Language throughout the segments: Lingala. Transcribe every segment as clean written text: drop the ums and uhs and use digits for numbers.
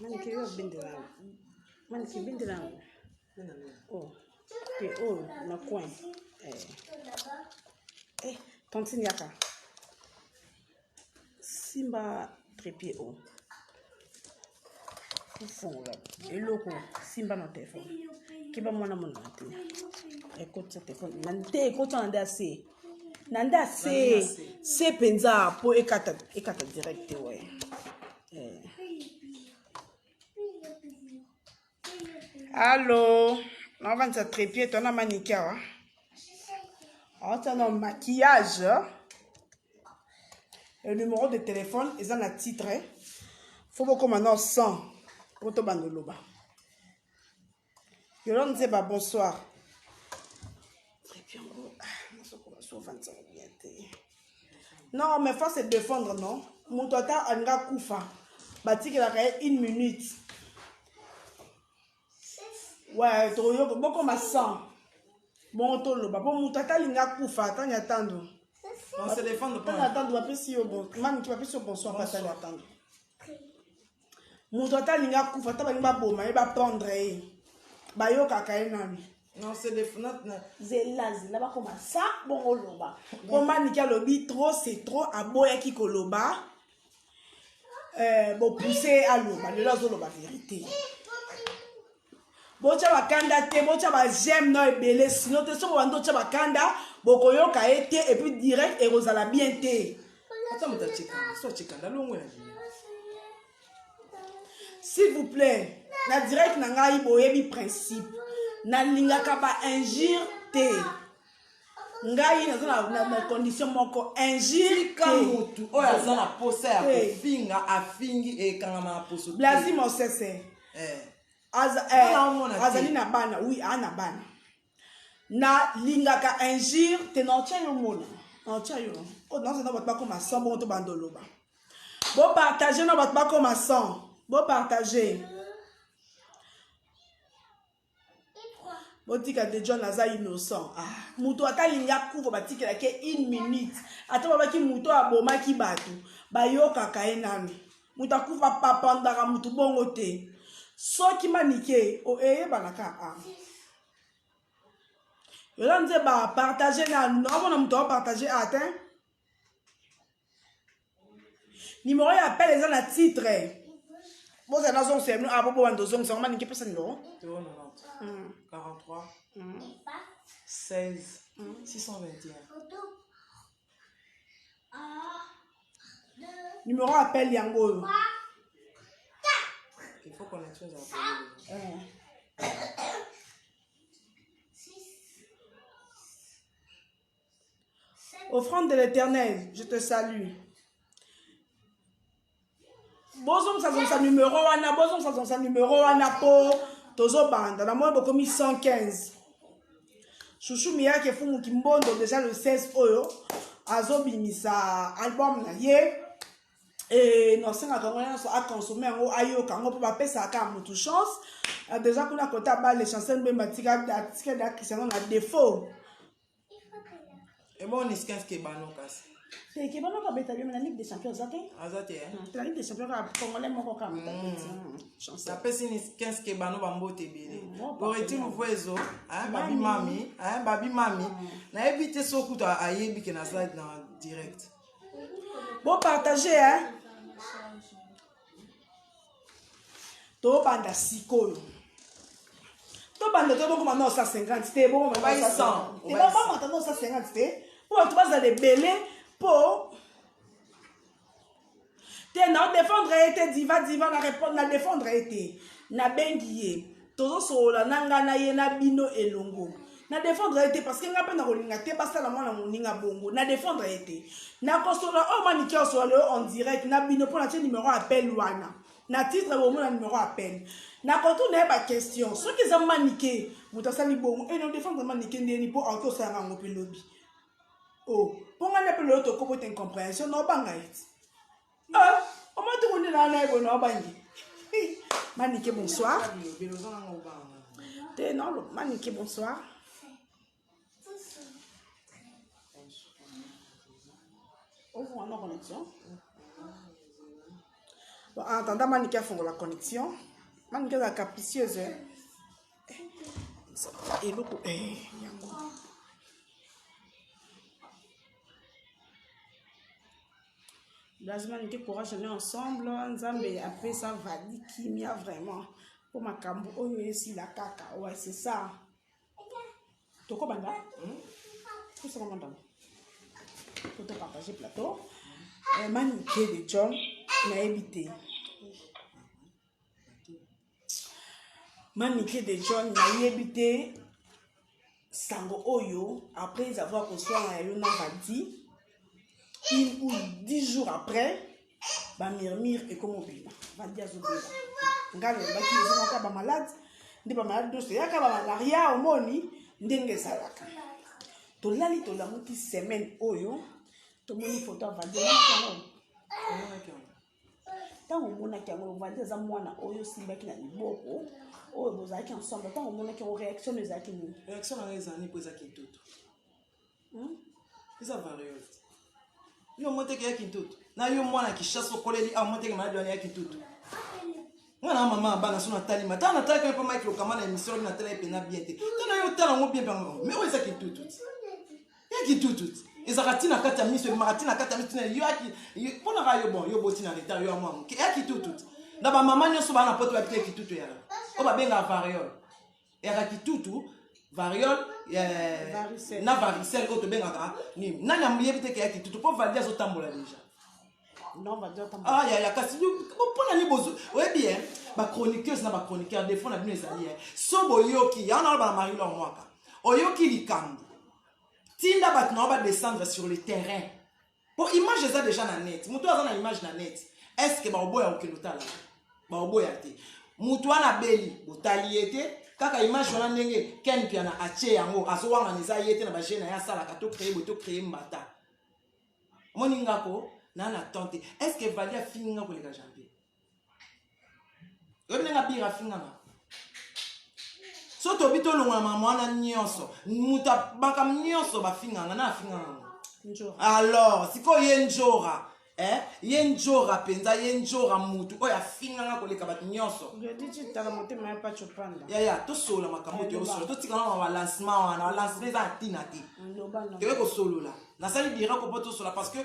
Manike yo bendela. Manike bendela. Oh. Te oh na coin. Eh. Eh, tantine yaka. Simba trépied oh. Ofongola eloko simba na telefone. Keba mwana mona te. Ekotisa telefone. Na te ekotisa na nde ase. Na nde ase. Se mpenza mpo ekata ekata direct te we. Eh. Allo, naovandisa trépied to na manike awa. Aotia na maquillage. Le numéro de téléphone eza na titre. Faut bokoma na 100 po tobanda oloba. Yolande Nzeba, bonsoir. Trépied yango, ah, nazokoka so ovandisa yango bien te. Non, mais faut se défendre, non? Moto ata alinga akufa, batikelaka ye une minute. Ouais, toyoka bokoma 100. Bongo toloba po moto ata alinga akufa atani atando. On se défendre pas. Tani atando bapesi yo bon, maniki bapesi yo bonsoir pa tani atando. Moto ata alingi akufa ata balingi baboma ye bapendre ye. Bayokaka ye nanu. Non, c'est des not Zela zela bakoma sa bongo loba. Po maniki alobi trop c'est trop aboyaki koloba. Eh, bopousse aloba lelo azoloba verité. Botya bakanda te, botya ba j'aime no ebele sinon te soki bobandi otya bakanda bokoyoka ye te et puis direct ekozala bien te. Ata moto achekanda, so achekanda longwe na bino. S'il vous plaît, na direct na ngai boyebi principe. Nalingaka ba injure te. Ngai naza na, na, na condition moko injure Tika te. motu oyo aza na posa ya Te. kofinga afingi ekangama na poso te. Blazi Mosese Eh. aza, Nga naomona eh, te. azali na bana, oui, a na bana. Nalingaka injure te na otya yo mona. Na otya yo. Oh, naza na bato bakoma 100 bongo to bando loba. Bo partager na bato bakoma 100. Bo partager. Botika de John aza innocent. Ah, moto ata alingi akufa batikelaki ye une minute. Ata babaki moto abomaki bato, bayokaka ye nanu. Moto akufa papandaka moto bongo te. Soki manike o eyebanaka ah. Yola nze ba partager nanu, naomona moto aopartage ah te. Numéro ya appel eza na titre. Bozala nazongisa bino ah bobo banda ozongisa ngo maningi pesa numéro. 090 43 16 621. Numéro ya appel yango oyo. Il faut connexion ezala polele. Eh. Offrande de l'éternel, je te salue. Bozongisa zongisa numéro wana, bozongisa zongisa numéro wana po tozobanda. Na moi bokomi 115. Chouchou Miyake Fumu Kimbondo déjà le 16 oyo azobimisa album na ye. E nasengaka yango nyonso aconsome yango ayoka yango mpo bapesaka kaka motu chance. Déjà kuna kota bale chancel mbemba atika atika da Cristiano na défaut. Ebon niskens kebano kasi. Te kebano kabeta bien na Ligue des Champions aza te. Aza te. Eh? Na Ligue des Champions kaka congolais moko kaka moto abeti. Chancel. Napesi niskens kebano bambote ebele. Goreti Luvuezo, hein, babi Mami. mami, hein, babi mami. Nayebi te soki kutu ayebi ke naza na direct. Bo partager hein. Tobanda sikoyo. Tobanda to bokoma na 150 te, bokoma na 150. Te bamata na 150 te. Po bato bazala ebele po te na défendre ye te diva diva na répondre na défendre ye te. Nabengi ye. Tozosolola na nga na ye na bino elongo. Na défendre ye te parce que nga mpe nakolinga te basala mwana moninga bongo. Na défendre ye te. Nakosolola oyo maniki osolola lelo en direct na bino mpo natie numéro appel wana. Na titre bomona numéro appel. Nakotuna ye ba question. Soki eza manike moto asali bongo e na défendre manike ndeni mpo akoki osala yango mpe lobi. Oh, mpo nga nde mpe lelo tokobo te incompréhension na obanga ye ti. Ah, omoni tuku nde na na ye boye na obangi. Manike bonsoir. Te non, Manike bonsoir. Ouvre na connexion. Bon, en attendant Manike afongola connexion. Manike aza capricieuse. Eh, eloko eh, yango. Blaise Manike courage on est ensemble. Nzambe apesa Vadi kimia vraiment. Po makambo oyo esila kaka. Ouais, c'est ça. Tokobanda? Hmm? Tosala mandanga. Po to partager plateau. Eh, Manike de John nayebi te. Manike de John nayebi te sango oyo après avoir koswana ya yo na Vadi une ou 10 jours après bamurmure ekoma obima Vadi azobela ngai nalobaki ezongaka bamalade nde bamalade nyonso eyaka bamalaria omoni ndenge ezalaka tolali tolamuki semaine oyo tomoni foto ya Vadi omonaki yango Ntango omonaki yango, Valdi aza mwana oyo osimbaki na liboko, oyo bozalaki ensemble. Ntango omonaki yango, réaction no ezalaki nini? Réaction na ngai ezali mpo eza kintoto. Hmm? Eza variole. Yo moteke ya kintoto. Na yo mwana Kinshasa okoleli awa moteke maladi wana ya kintoto. Nga na mama ya bana so natali ma tala natalaki mpe Mike Lokama na émission oyo natala ye mpenza bien te. Tala yo otala yango bien mpe mais oyo eza kintoto. Ya kitutu ezalaka ti na kati ya miso ebimaka ti na kati ya miso tina yo yaki mpo naka yo bon yo boti na retard yo ya mwa moke ya kitutu na bamama nyonso baa na poto babi te kitutu eyaka oyo babengaka variole eyaka kitutu variole eh, na varicelle oyo tobengaka nini nani ayebi te ke ya kitutu mpo valdi azotambola deja ah yaya kasi mpo na nini bozo oyebi e bachroniqueuse na bachroniqueur defo na bino ezali e so boyoki yango naloba na marie lor mwaka oyoki likambo tinda bato na yo badescendre sur le terrain mpo image eza déjà na net moto aza na image na net est ce que bakoboya kokende otala bakoboya te moto wana abeli botali ye te kaka image wana ndenge ken piana atie yango azowangana eza ye te na baje na ye asalaka to créer boye to créer mbata omoni nga ko na na temps te est ce que vali afingi nga koleka janvier oyebi ndenge abira afinga nga so tobi tolongola mama wana nyonso moto makambo nyonso bafinga nga na afinga nga alors sikoyo ye njora eh? ye njora mpenza ye njora motu oyo afinganga koleka bato nyonso yaya tosolola makambo toyosolola totika na balancement wana balancement eza na ntina te toye kosolola nasali direct mpo tosola parce que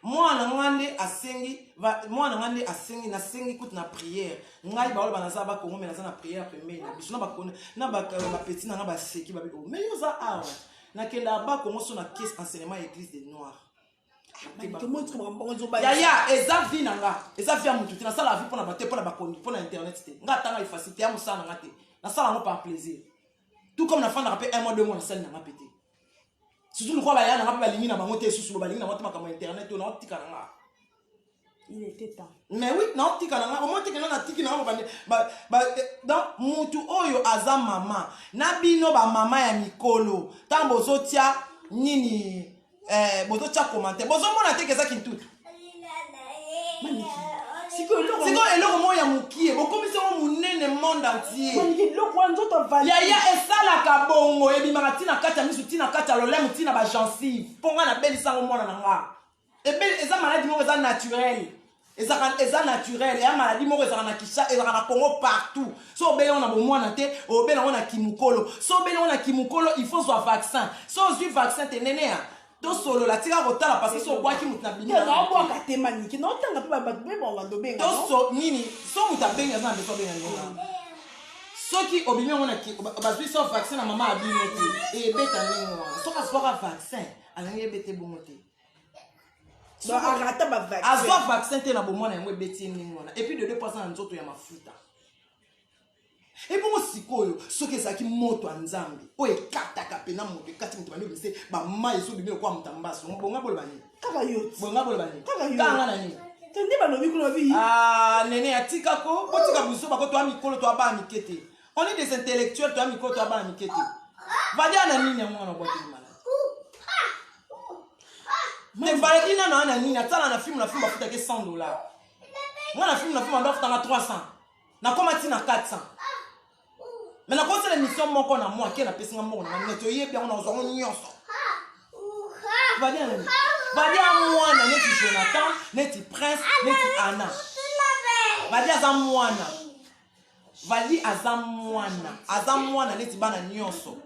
mwana nga nde asengi mwana nga nde asengi nasengi kutu na prière ngai baoloba naza bakongo me naza na prière pembeni na biso na bapeti na nga baseki babi oh, mais yo oza awa nakendaka bakongo so na caisse enseignement ya église de noir yaya eza vie na nga eza vie ya motu te nasala vie mpona bato mpona bakondi mpona internet te nga atanga efasi te ya mosala na nga te nasala yango par plaisir tout comme nafandaka mpe un mois deux mois nasali na nga mpe te surtout lokola baya na nga mpe balingi na bango te susu balingi na bango te makambo ya internet oyo naotika na nga il était temps mais oui naotika na nga omoi teke nga natiki na nga bobande eh, donc mutu oyo aza mama na bino bamama ya mikolo ntango bozotia nini eh, bozotia commentaire bozomona te eza kintutu sikoyo eloko moko ya mokie bokomisi yango monene monde entier yaya esalaka bongo ebimaka ntina kati ya misu ntina kati ya lolemo ntina bagensive mpo ngai nabelisa yango mwana na nga ebeli eza maladi moko eza naturel ezaka eza naturel eya maladi moko ezalaka na kisha ezalaka na congo partout so obeli yango na bomwana te obeli yango na kimokolo so obeli yango na kimokolo il faut zwa vaccin so ozwi vaccin te nene ya tosolola tika kotala parce que so obwaki moto na bimi naobwaka te maniki naotanga mpe bato mpe bawando benga toso nini so moto abengi aza na beso abenga ndenge soki obimi yango na bazwi so vaccin na mama abino te ebeta ndenge wana soki azwaka vaccin alingi ebete bongo te arata ba vaccin azwa vaccin te na bomwana yango ebeti ye ndenge wana epuis de deux poisa na nzoto ya mafuta ebongo sikoyo soki ezalaki moto ya nzambe oyo ekataka mpena moto ekati moto bandi obimise bamai ezobimi lokola moto ya mbasu bonga boloba nini kaka yo bonga boloba nini kaka na nini nde balobi kuna bi ah, nene atika ko botika buzoba ko toya mikolo toya bana mike te on est des intellectuels toya mikolo toya bana mike te vadia na nini yango wana obwakeli maladi te valadi nano ana nini atala na filme na filme bafutaki 100 dollar nga na filme na filme ando afutanga 300 nakoma ti na 400 me nakosala émission moko na mwa ke napesi nga mbongo na nga neti oyebi yango nazwa yango nyonso vadia mwana neti jonathan neti prince neti anna. Vadi aza mwana. Vadi aza mwana. Aza mwana neti bana nyonso.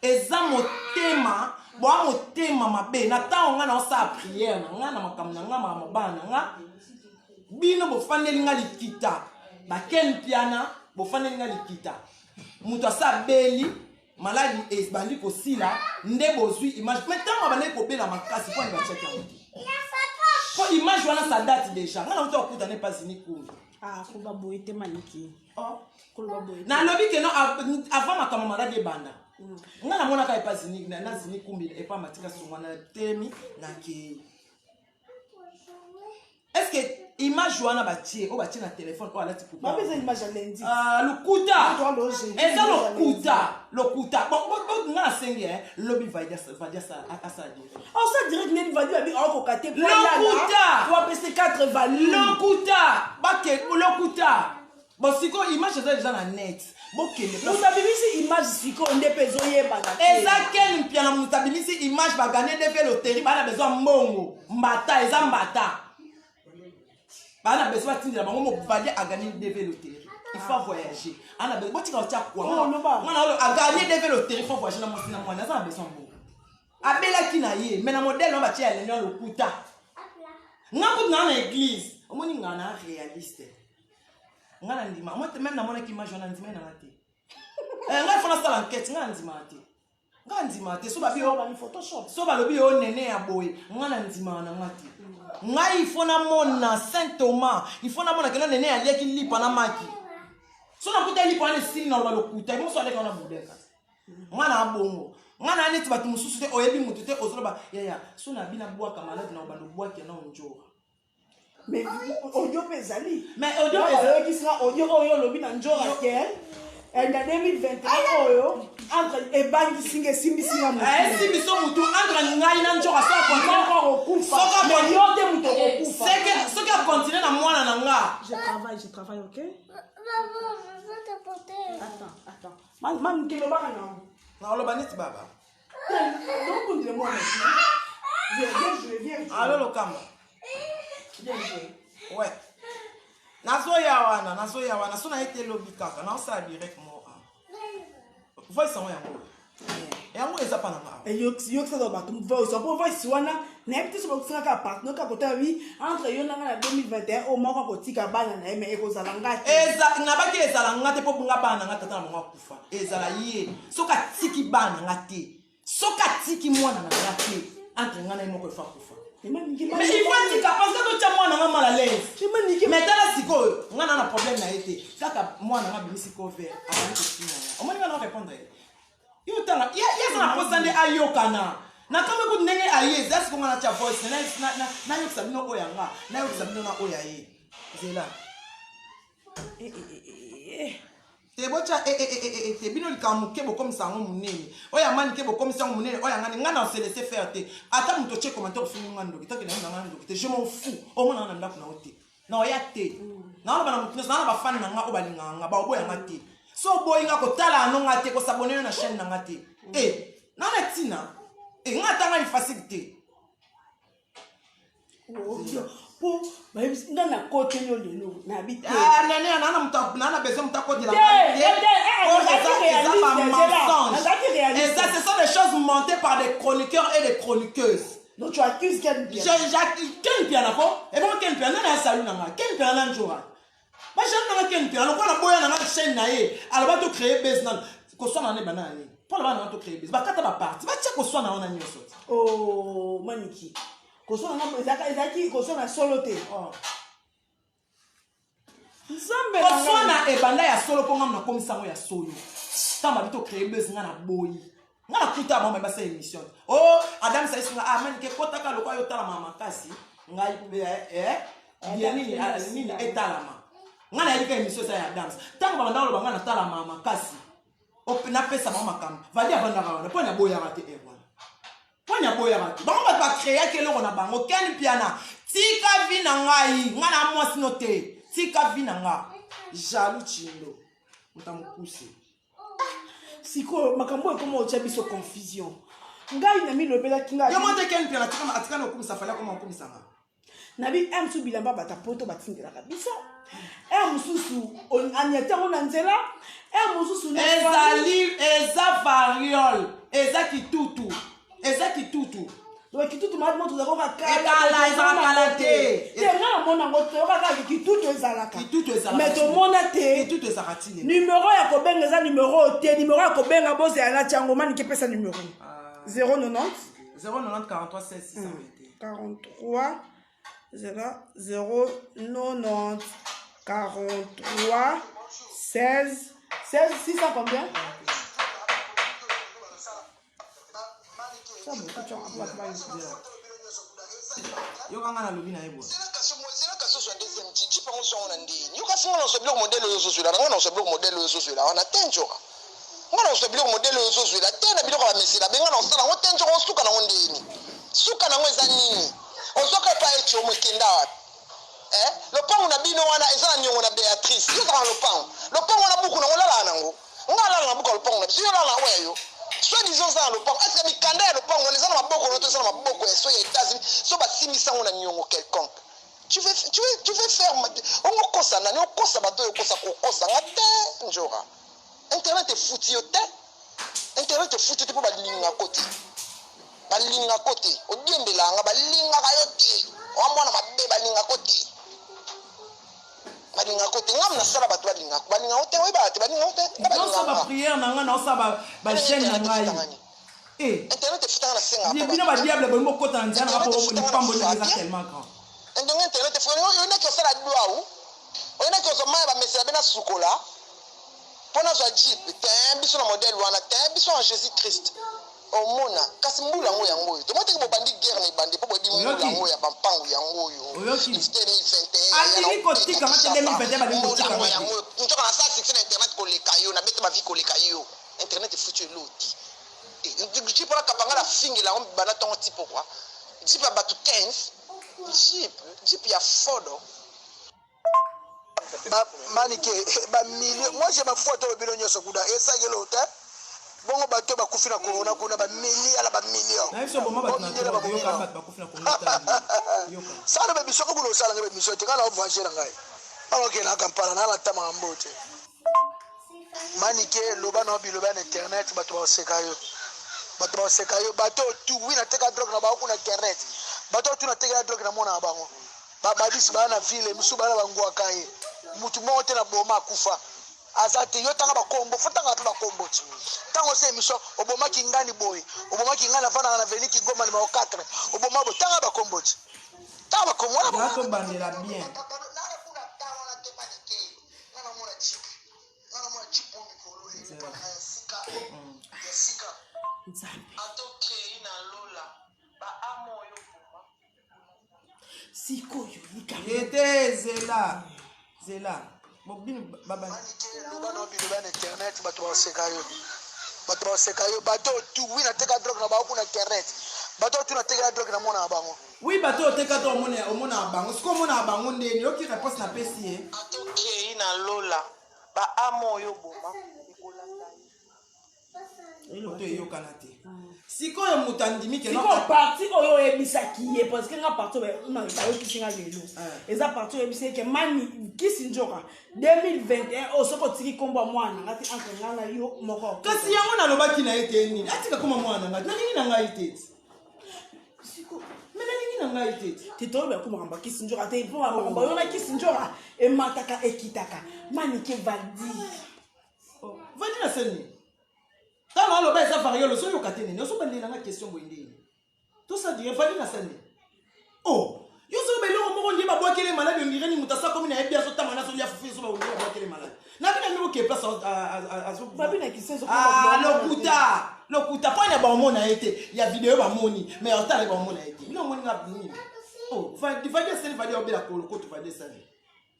Eza motema, boa motema mabe. Na ntango nga naosala prière na nga na makambo na nga, makambo bana na nga. Bino bofandeli nga likita. Ba Ken Mpiana bofandeli nga likita. Moto asa abeli maladi ebandi kosila nde bozwi image mais ntango abandaki kobela makasi mpo ani batiaki yango te mpo image wana ça date déjà ngai nauta kokutana epa zini kumbi ah, koloba boye te maniki oh. koloba boye nalobi keno avant makambo maladi ebanda ngai namonaka epa zini na zini kumbi epa matika songa na temi nakei est ce que image wana batie oyo batie na telefone oyo alati poupeza image ya lundi ah, lokuta eza lokuta lokuta nga nasengi eh, lobi vadi asala direct osala direct nini vadi babi aokoka te lokuta apesi 4 value lokuta bake lokuta bon sikoyo image eza deja na net bokende moto abimisi image sikoyo nde mpe ezoyebana eza ken mpiana moto abimisi image bagane dv loterie baa na besoin mbongo mbata eza mbata baa na besoin batindela bango mobali agane dv loterie il faut voyager ana besoin botika otya kwa oh, mwana oyo aganye dv loterie faut voyager na mwasi na mwana aza na besoin mbongo abelaki na ye mais na modèle wana batie ya lelo ya lokuta nga kutu naa na église omoni nga na réaliste nga na ndima moi même namonaki image wana ndima ye nanga te eh, ngai fo nasala enquête nga na ndimaka te nga ndimaka te so balobi yo nene ya boye nga na ndimaka na nga te ngai ifo namona saint thomas ifo namona keno nene aliaki lipa na maki so nakuta lipa wana esili na loba lokuta ebonso aleka wana budeka nga na bongo nga na neti bato mosusu te oyebi motu te ozoloba yaya so na bina bwaka maladi na obanda obwaki na onjora mais audio mpe ezali mais audio oyokisi nga audio oyo olobi na njora ke eh, na 2021 oyo entre ebangisi nga esimbisi nga motu eh, esimbisi motu entre ngai na njora soki okokufa yo te moto okokufa soki akontinue na mwana na nga je travaille je travaille ok Maman, je veux t'apporter. Attends, attends. Mami, kelobaka na naoloba neti baba tokundile mwana viens viens jouer viens jouer alo lokamba viens jouer ouais nazoya wana nazoya wana so naye te lobi kaka naosala direct mo ah. voice yango yango yango eza pa na nga yokisaka bato voice mpo voice wana nayebi te so bakosaka kaka partenaire kaka kotala wi entre yo na nga na 2021 oyo moko akotika bana na ye mai ekozala nga te nabaki ezala nga te mpo nga bana na nga tata na bango akufa ezala ye soki atiki bana nga te soki atiki mwana na nga te entre nga na ye moko efa kufa mais il faut atika parce que totya mwana nga mal à l'aise mais tala sikoyo nga na na problème na ye te kaka mwana nga abimisi cover abandi kofinga nga omoni nga na répondre ye yo tanga ye aza na mposa nde ayokana nakamwe kutu ndenge aye eza siko nga natya voice nayokisa bino oyo ya nga nayokisa bino na oyo ya ye nzela eh, eh, eh, te botya te bino likambo moke bokomisa yango monene oyo ya mani ke bokomisa yango monene oyo ya ngani ngai na se laisser faire te ata moto otye commentaire ofingi nga ndoki toke na yo na ngai ndoki te je m'en fous omona nga na ndako na yo te na oya te naoloba na moto nyonso naa na bafani na nga oyo balingaka nga baoboya nga te so oboyi nga kotala yano nga te kosabone yo na chaîne na nga te e naa na ntina e nga ata nga lifasile te mpo bayebisi nga nakoteli yo lelo nayebi te ah, nene naa na besoin moto akotela eza ce sont des choses montées par des chroniqueurs et des chroniqueuses Donc tu accuses Ken Mpiana. J'accuse Ken Mpiana ko. Et bon Ken Mpiana na salu na nga. Ken Mpiana na njora. Ba jeune na nga Ken Mpiana lokola boya na nga chaîne na ye. Aloba to créer base na koswana na bana ni. Pour la bana to créer base. Ba kata ba parti. Ba tia koswana wana nyoso. Oh maniki. Koswana na ezaka ezaki koswana solo te. Oh. Nzambe na Koswana ebanda ya solo mpo nga nakomisa yango ya solo. Ntango babi to créer buzz nga na boyi. Nga nakuta bango baye basala émission. Oh Adam salisi nga ah manike kotaka lokola yo otalama makasi ngai mpe eh, eh, ya nini ah, nini etalama. Nga nayebi ka émission eza ya Adams. Ntango babanda koloba nga natalama makasi. Napesa bango makambo. Vadi avandaka wana mpo naboyaka te eh, wana. Poni aboyaka te bango bato bacreaki eloko na bango ken mpiana tika vi na ngai ngai na mwasi no te tika vi na nga jaloux chindo moto ya mokuse sikoyo makambo oyo ekoma otya biso confusion ngai namilobelaki ngai yo mo te ken mpiana atikali okumisa fali akoma okumisa nga nabi msu bilamba bata poto batindelaka biso. Heure mosusu aniati yango na nzela, heure mosusu ezali eza variole, eza kitutu, eza kitutu. Donc kitutu maladi moko tozalaka kala, ezalaka kala te. Te, nga namona yango, toyoka kaka kitutu ezalaka. Kitutu ezalaka. Mais tomona te. Kitutu ezalaka tine. Numero ya kobenga eza numero te, numero ya kobenga bozela na tiango manike epesa numero 090 090 43 16 621. 43 0 090 43 16 16 600 combien? Yoka nga nalobi na ye boye. Zela kasi ozwa deuxième ti jipe yango ozwa yango na ndeni. Yo kasi nga nazwa biloko modèle oyo ozozwela na nga, nazwa biloko modèle oyo ozozwela wana te. Nzoka nga nazwa biloko modèle oyo ozozwela te na biloko ya bamesela be, nga nazosala yango te. Nzoka osuka nango ndeni, suka nango eza nini? Ozwaka epa eti omo ekenda wapi? Eh? Lopango na bino wana eza na niongo na Beatrice. Yo ozalaka na lopango, lopango wana buku nango olalaka nango. Nga alala na buku ya lopango na biso, yo olala na oyo ya yo. Soit disant oza na lopango, est ce que mikanda ya lopango wana eza na maboko na yo to eza na maboko ya so ya États-Unis so basimbisa yango na niongo quelconque? Tu veux faire ongokosa nani? Okosa bato oyo, okosa kokosa nga te. Njora, internet efuti yo te, internet efuti te mpo balingako te, balingako te. Odiembelaka nga, balingaka yo te, oa mwana mabe, balingako te, balingako te. Ngam nasala bato balingako, balingako te, oyebaka te, balingako te, nga Naosala balingaka. Baprière na ngai, naosala bachaîne na ngai. Eh, Internet efutanga, nasenga. Bino badiable bolingi bokota na nzela nanga mpo lipambo eza tellement grand. Ndenge internet efuta, oyonaki osala dwau, oyonaki ozwa mai ya bamesela be nasukola mpo nazwa jeep te. Biso na modèle wana te, biso en Jésus Christ. Omona kasi mbula yango, yango oyo tomoni teke bobandi guerre na ebandi mpo boyebi mbula Oyoki? yango ya bampangu yango oyo. Oyoki? 2021. Alingi kotika nga te, 2021 balingi kotika nga te. Yango nzoka nasala succès na internet koleka yo, nabeta bavi koleka yo. Internet efuti yo eloti jeep wana kapanga na fingela yango banda ntongo ti pokwa. Jeep ya bato 15, jeep, jeep ya fodo. Manike, bamillion, moi je m'en to bino nyonso kuna esakelo te. Bongo bato bakufi na corona kuna, bamillion ala bamillion. Na biso boma bato na drogue. Yoka, bato bakufi na kongo, tala, yoka. Sala bemission ko kuna, osalanga bemission te. Ngai na voyage na ngai, nga okende na Kampala, na nata makambo te. Manike, loba na biloba na internet, bato baseka yo, bato baseka yo. Bato tu wi nateka drogue na bango kuna internet, bato tu natekela drogue na mona na bango, bababisi baya na ville mosusu, baya na bangwaka ye. Mutu moko te na boma akufa aza te. Yo tanga bakombo, fo tanga mpe bakombo ti ntango osa émission. Obomaki ngani boye, obomaki ngani, avandaka na veni Kigoma numero 4, oboma boye. Tanga bakombo ti, tanga bakombo wana. Ya tobandela bien. Nzambe. Atokei na lola baamo oyo boma. Sikoyo likambo Ete zela zela bino baba. Loba na biloba na internet, bato baseka yo, bato baseka yo. Bato tu wi nateka drogue na bango kuna internet, bato tu natekela drogue na mona na bango. Wi, bato oyo oteka to omona, omonaka bango. Sikoyo omonaka bango ndeni? Yoki réponse napesi ye. Atokei na lola baamo oyo boma ekolanda ye. Oto eyokana te. Sikoyo moto andimi ke Sikoyo partie oyo oyebisaki ye, parce que nga partie oyo bayokisi nga lelo, eza partie oyebisi ye ke mani kisi nzoka 2021 oyo, soki otiki nkombo ya mwana nga te, entre nga na yo moko. Kasi yango nalobaki na ye te. Nini atika koma mwana na ngai? Nalingi na ngai te ti. Me nalingi na ngai te ti. Te, toyebi ako makambo ya kisi nzoka te, mpo makambo oyo na kisi nzoka emataka ekitaka. Manike, valdi. Oh, vandi na seni ntango aloba eza variole, ozoyoka te. Nini ozobandelanga question boye? Ndeni tosadire vandi na sani? Oh, yo soki eloko moko ndie babwakele maladi, ondire ni moto asakomi na yebi, azotanga na azolia fufu, ezoba ondire babwakele maladi nabi na mbi oke place. Babi na kisenso. Ah, lokuta, lokuta. Mpo na baomona ye te ya video bamoni, mais otala baomona ye te. Bino omoni nga nini? Oh, vadi, vadi esali, vadi obela kolokoto, vadi esali.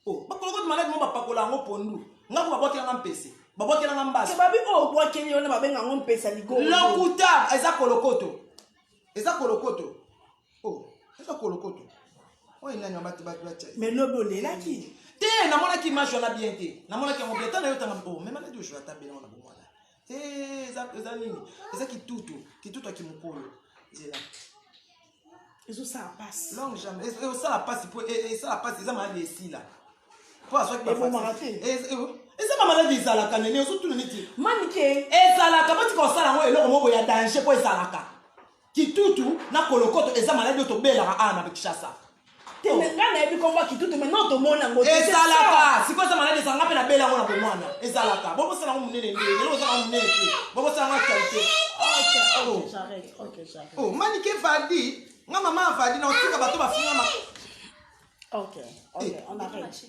Oh, bakolokoto maladi mo bapakola yango pondu. Nga ko babwakelanga mpese, babwakelanga mbasi. Babi oyo obwakeli wana, babenga yango mpesa ligoro. Lokuta, eza kolokoto, eza kolokoto. Oh, eza kolokoto oyo nani bato bato batya. Mais lobi olelaki. Te, namonaki image wana bien te, namonaki yango bien. Tana yo tanga. Oh, mais maladi oyo ata bena wana bomwana te. Eza, eza nini? Eza kitutu, kitutu ya kimokolo. Nzela. Ezosala mpasi. Longue jambe, esala mpasi po esala mpasi, eza maladi esila. Po azwaki ba Ebomaka vaccin. te. Eza ba maladie ezalaka nene ozotuna neti. Manike. Ezalaka botika kosala yango eloko moko ya danger po ezalaka. Kitutu na kolokoto eza maladi oyo tobelaka awa na Kinshasa. Te Oh. me ngai nayebi kombo ya kitutu mais non tomona yango te. Ezalaka sikoyo eza maladi ezalaka nga mpe nabela yango na bomwana ezalaka bokosala yango monene nde lelo ozala yango monene te bokosala yango actualité. Ok, ok, Oh. j'arrête. Ok, j'arrête. Oh, Manike Valdi nga mama ya Valdi na otika bato bafinga ma Ok, ok, on arrête.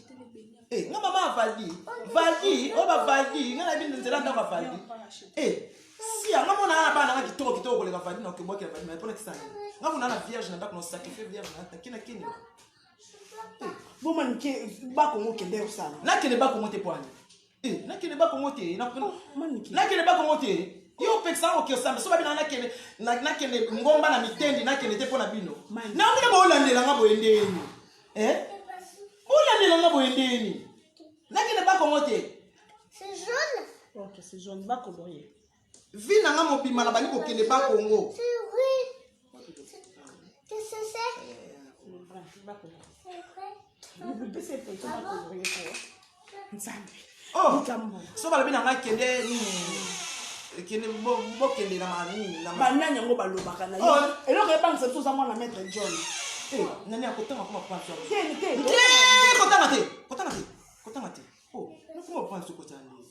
Eh, nga mama ya Valdi Valdi oyo ba Valdi nga nayebi nzela ndako ya Valdi eh sia nga mona na bana nga kitoko kitoko koleka Valdi na okebwakela Valdi mais mpona kisani nga mona na vierge na ndako na sacrifier vierge na takina kini. Bon Manike bakongo kende osala. Nakende bakongo te poani eh nakende bakongo te Manike. Nakende bakongo te yo opekisa ngo okosamba so babina nakende nakende ngomba na mitendi nakende te mpo na bino Manike. na bino bolandela nga boye ndeni eh bolandela nga boye ndeni nakende bakongo te. C'est jaune. Ok, c'est jaune, va colorier. Vi na nga mobima na bandi kokende bakongo. C'est vrai. Qu'est-ce que c'est? Le brun, va colorier. C'est vrai. Bipesa photo va colorier ko. Nzambe. Oh Likambo. so balobi na nga kende nini kende bokende na manini na Banani yango balobaka na yo. Oh. Eloko ebangisa biso oza mwana maître John. Eh, nani akotanga koma papa Te te. te kotanga te kotanga te kotanga te oh nakoma papa nso kotanga nini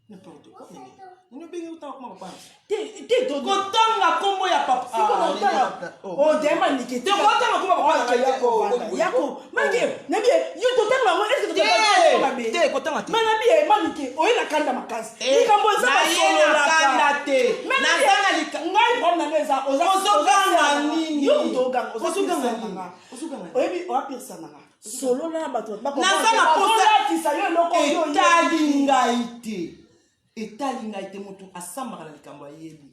n'importe quoi nini nini obengi otanga koma papa nso Te te to. kotanga kombo ya papa. Siko na Ah, otanga. nene, oh. Oh, de Manike. Te kotanga kombo ya papa Ok, na yako oh, vanda. oh, Yako. Manike, nabi yo totanga yango est-ce que Te, totanga mabe? te kotanga te. Mais nabi ye Manike, oye na kanda makasi. Eh, Likambo eza na ye na basololaka. kanda te. Mais Naza nabi, na lika- ngai problème na ngai eza Ozoganga nini? Yo moto oganga, oza Ozoganga pirisa nini? na nga. Ozoganga nini? Oyebi oa pirisa na nga. Solola na bato Naza na posa- bakolatisa yo eloko oyo oyebi. Etali ngai te etali ngai te motu asambaka na likambo ayebi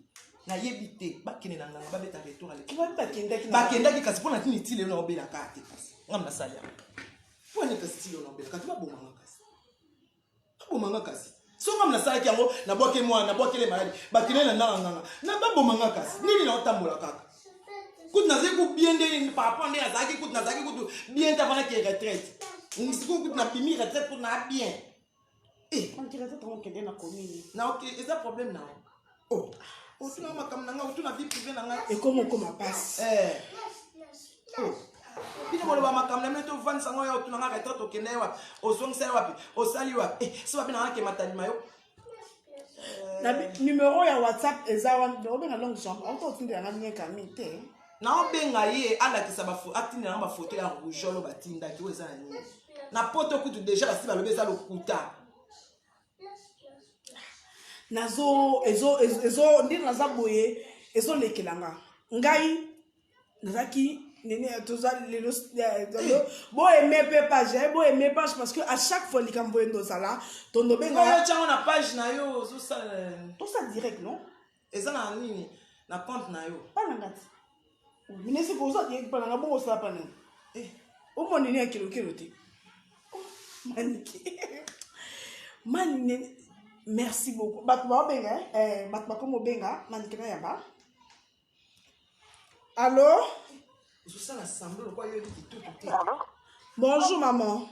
nayebi te bakende na nganga babeta retour aleki. Wapi bakendaki na- Bakendaki kasi mpo na nini ti lelo naobelaka te kasi ngam nasali yango mpo nini kasi ti lelo naobelaka te babomanga kasi babomanga kasi so ngam nasalaki yango nabwake mwana nabwakele maladi bakende na ndanga nganga na babomanga kasi nini naotambola kaka kutu nazali ku bien nde par rapport nde nazalaki kutu nazalaki kutu bien te avanaki retraite sikoyo kutu napimi retraite kutu na bien. Eh, On dirait que okende na commune. Na ok eza problème na yo oh otuna makambo na ngai otuna vie privée na ngai. Ekoma okoma pasi. Eh. Oh. Bino boloba makambo na bino tovandisa ngo ya otuna nga retraite okende ye wapi ozongisa ye wapi osali wapi eh, so babi na nga kema talima yo. Na numéro ya WhatsApp eza wana obenga longue jambe auto otindela nga lien kami te. Naobenga ye alakisa atindela nga bafoto ya rougeole oyo batindaki oyo eza na nini na poto kutu deja basi balobi eza lokuta. Nazo ezo ezo ezo ndenge naza boye ezolekela nga ngai nazalaki nene toza lelo lelo boaime mpe page boaime page parce que à chaque fois likambo oyo ndozala tondobenga. Oyo tiango na page na yo ozosala. Tosala direct non. Eza na nini na compte na yo. Pa na nga ti minesi koza direct pa na nga bongo osala pa nini. Eh, omoni nini ya kelokelo te. Oh, Manike mani nene merci beaucoup bato baobenga eh, bato bakomi obenga Manike na yamba allo. Ozosala semblant lokwa yo yebi kitutu te. Allô? Bonjour maman.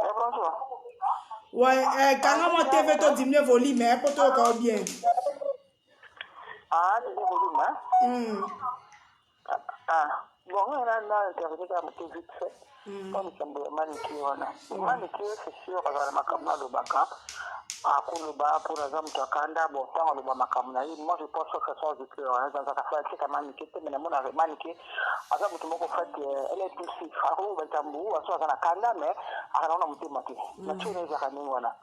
Eh, bonjour. Ouais, eh, kanga mwa TV to diminuer volume eh, po toyoka yo bien. Ah, c'est volume, hein? Ah, bon, on a na interview kaka moke vite fait. Mpo likambo ya Manike wana. Manike, c'est sûr, azala makambo alobaka. Akoloba mpona aza moto akanda bon ntango aloba makambo na ye moi je pense que ça sort du cœur hein. Azalaka fanatique ya Manike te mais namona Manike aza moto moko fait elle est poussif akoloba likambo aso aza na kanda mais akana na motema te nature na ezalaka ndenge wana.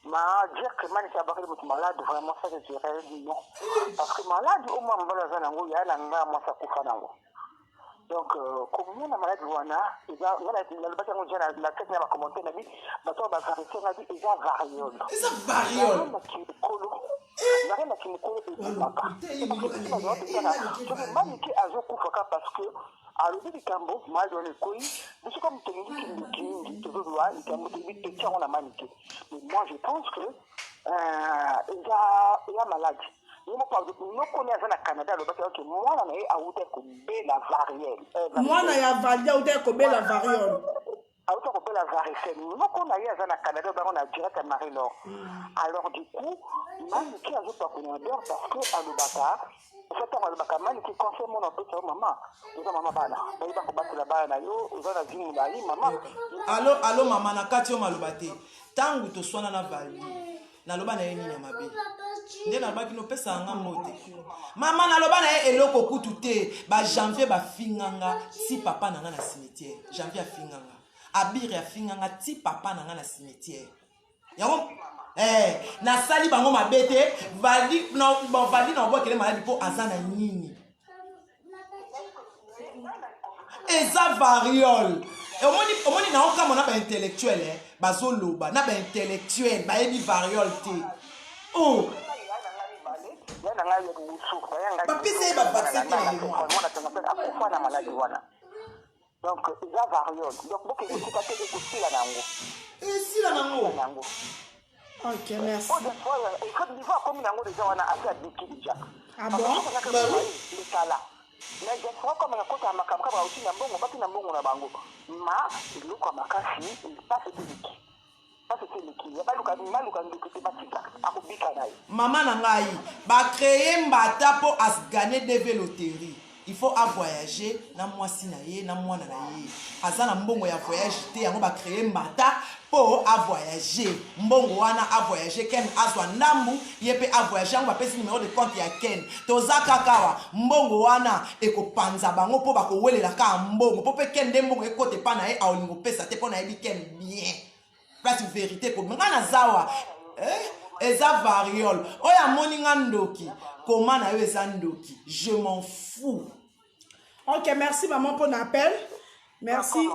Ma dire que Manike abakali moto malade, vraiment, ça je dirais non, parce que malade au moins mobali aza nango ya na nga mwasi akufa nango. Donc komona maladi wana eza nga nalobaki yango deja na kati na bacommentaire na bi bato oyo bavarité nga bi eza variole. Eza variole. Mokolo variole na mokolo ebimaka soki Manike azokufaka parce que alobi likambo maladi wana ekoyi biso comme tolingi kindoki mingi tozozwa likambo toyebi totia yango na Manike. Mais moi je pense que eza eza maladi ye moko noko ne aza na Canada alobaki oke mwana na ye awuta kobela variole. Mwana ya Valdi auta kobela variole. Awuta kobela varicelle noko na ye aza na Canada bango na direct ya Marie Laure mm. alors du coup Manike azopakola na beurre parce que alobaka osa ntango alobaka Manike conseil mona opesa yo mama oza mama bana bayeba kobatela bana na yo oza na vie molai mama alo alo mama na kati yo maloba te ntango toswana na valdi naloba na ye nini ya mabe nde nalobaki nopesaka nga mbote mama naloba na ye eloko kutu te bajanvier bafinga nga ti papa na nga na cimetière janvier afinga nga abire afinga nga ti papa na nga na cimetière yango eh, nasali bango mabe te valdi na, bon, valdi na obwakele maladi mpo aza na nini eza variole omoni omoni na okamwa na baintellectuel eh, bazoloba na baintellectuel bayebi variole te oh. bapesa ye bavaccin te na mémoire akufa na maladi wana donc eza variole donc bokende esika te ekosila na yango esila na yango Ok, merci. Niveau akomi nango deja wana asi abiki deja. Ah bon? Lekala. Mais diaspora comme nakota makambo kaka bauti na mbongo bati na mbongo na bango ma eloko ya makasi mpasi eleki mpasi eleki ya baluka baluka ndoki te batika akobika na ye. Mama na ngai ba créer mbata mpo as gagner DV loterie il faut a voyager na mwasi na ye na mwana na ye aza na mbongo ya voyage te yango ba créer mbata mpo a voyager mbongo wana a voyager ken azwa ndambu ye mpe a voyager yango bapesi numero de compte ya ken toza kaka awa mbongo wana ekopanza bango mpo bakowelela kaka mbongo mpo mpe ken nde mbongo ekota epa na ye aolinga opesa te mpo nayebi ken bien place verité ekobima ngai nazawa eh, eza variole oyo amoni nga ndoki koma na yo eza ndoki je m'en fous ok merci maman mpo na appel merci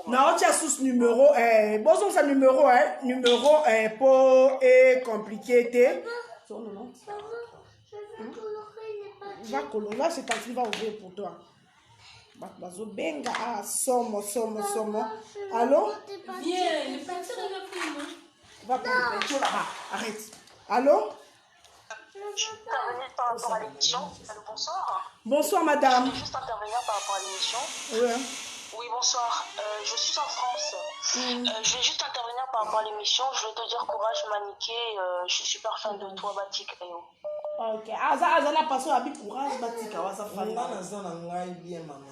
naotia sous numéro eh, bozongisa numéro eh, numéro eh, mpo ecomplike te va colorer c'est tantine va ouvrir pour toi bato bazobenga ah, somo somo somo allo va prendre le peinture là-bas arrête allo intervenir par rapport à l'émission. Allô, bonsoir. Bonsoir, madame. Je voulais juste intervenir par rapport à l'émission. Oui. Oui, bonsoir. Euh, je suis en France. Mm. Euh, je vais juste intervenir par rapport à l'émission. Je vais te dire courage, Maniké. Euh, je suis super fan de toi, Batik Rio. Ok. Aza, aza na paso abi courage, Batika. Waza fan. Nga naza na ngai bien, maman.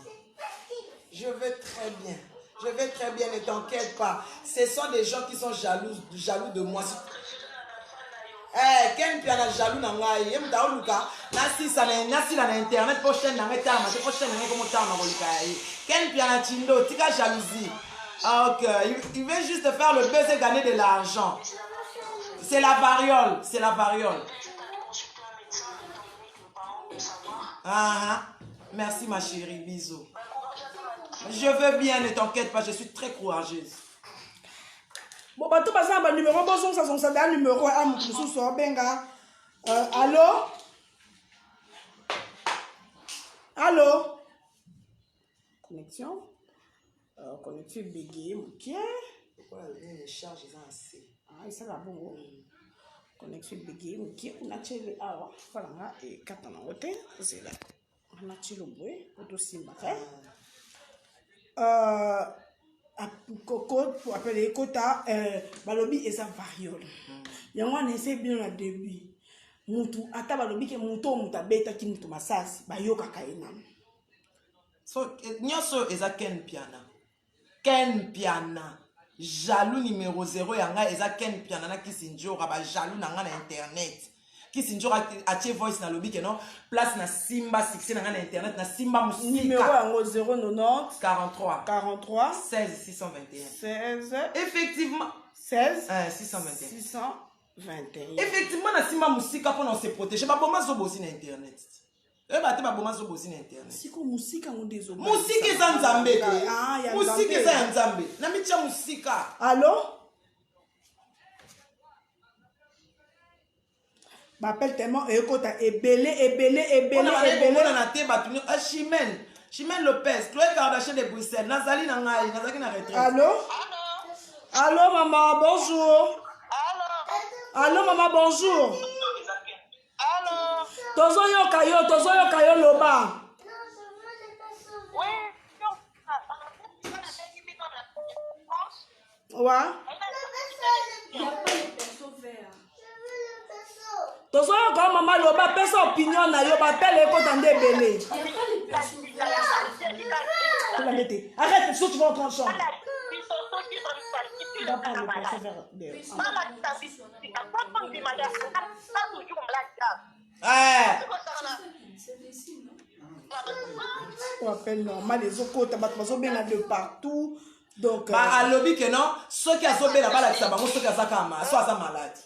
Je vais très bien. Je vais très bien, ne t'inquiète pas. Ce sont des gens qui sont jaloux, jaloux de moi. Eh, Ken Piana jaloux na ngai. Ye mutu aoluka nasisa na nasila na internet po chaîne na ngai etalama te po chaîne na ngai ekomo talama koleka ya ye. Ken Piana Chindo, tika jalousie. Ah, ok, il, il veut juste faire le buzz et gagner de l'argent. C'est la variole, c'est la variole. Ah, ah. Merci ma chérie, bisous. Je veux bien, ne t'inquiète pas, je suis très courageuse. Bon, bato baza na banumero bozongisa-zongisa da numero a moto mosusu abenga euh, allo allo connexion euh, connexion ebegeye moke charge eza na se ah, esala bongo connexion ebegeye moke kuna tyele awa mpona nga ekata nango te zela wana tyelo boye po tosimbaka euh, apele ekota euh, balobi eza variole yango wana ese bino na début mutu ata balobi ke mutu oyo mutu abetaki mutu masasi bayokaka ye nanu so eh, nyonso oyo eza ken piana ken piana jaloux numero 0 ya ngai eza ken piana na kisi njora bajaloux na ngai na internet kisi njora atie voice nalobi ke non place na simba succès na ngai na internet na simba mosika yango 090 43 43 16 621 16 effectivement 16 eh, 621 621 effectivement na simba mosika mpo na se protéger baboma zobozi na internet oyeba te baboma zobozi na internet siko mosika yango nde ezo mosika eza nzambe te ah, mosika eza ya nzambe na mitya mosika allo baappel tellement ekota ebele ebele ebele ebelemonana te bato ah, chimene chimene lopez chloe kardashian de bruxelles nazali na ngai nazalaki na retraite allo allo mama bonjour allo mama bonjour Allo. Tozoyoka yo, tozoyoka yo loba. Oui. Wa tozoyoka yo mama loba pesa opinion na yo bapele ekota nde ebele tolande te arrête so tu vas entrer en chambre. Va prendre le pinceau vert derrière. Eh. Appel normal ezokota bato bazobenga de partout donc ba euh, alobi ke non soki azobela balakisa bango soki aza kama so aza malade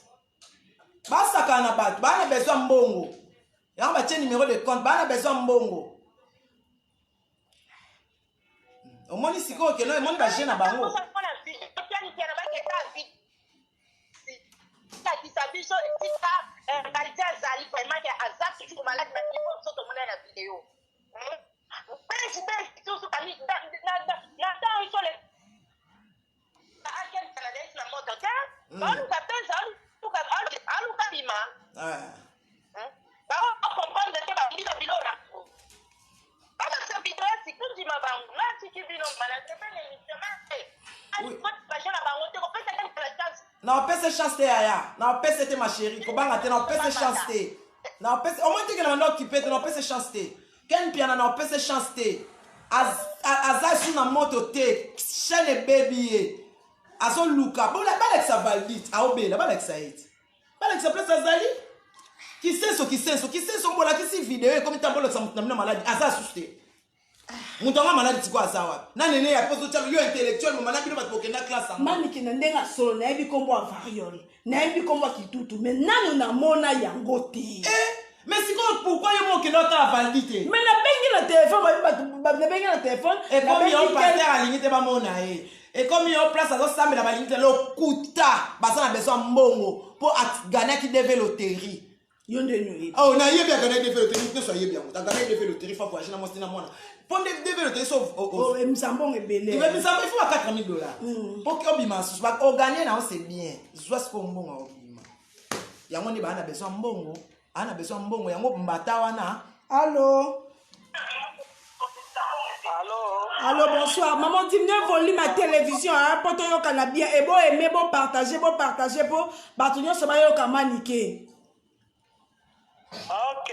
basakana na bato baa na besoin mbongo yango batie numero de compte baa na besoin mbongo omoni sikoyo keno emoni baje na bango lakisa biso esika eh, azali vraiment ke aza toujours malade na biso tomona na video naopesa chance te yaya naopesa te ma chérie kobanga te naopesa chance te naopesa omoi teke na banda okipe te naopesa chance te Ken Mpiana na opese chance te aza su na moto te chaîne ebebi ye azoluka balakisa validite aobela balakisa ye te balakisa place azali kisenso kisenso kisenso bolakisi video ekomi ntango bolakisa moto na bino maladi aza susu te moto yango maladi sikoyo aza wapi na nene ya poso tyalo yo intellectuel moma na bino bato bokenda classe yango manike na ndenge ya solo nayebi nkombo ya variole nayebi nkombo ya kitutu me nanu namona yango te eh, mais sikoyo pourkui yo moko okende otala valdi te me nabengi na telefone nabengi na telefone ekomi yo paster alingi te bamona ye ekomi yo place azosambela balingi te lokuta baza na besoin mbongo mpo aganaki dv loterie yo nde nyoyebi oh nayebi aganaki dv loterie nyonso ayebi yango aganaki dv loterie fa voyage na mwasi na mwana mpo nde dv loterie so oh, emisa mbongo ebele emisa il faut ba 4000 dollars mpo mm. obima susu oganye na yo c'est bien zwa sikoyo mbongo obima yango nde baa na besoin mbongo aa na besoin mbongo yango mbata wana allo Allo. Allo, bonsoir. Maman, diminue volume à télévision, hein, po toyokana bien. Et bo aimer, bo partager, bo partager, po bato nyonso bayoka manike. Ok.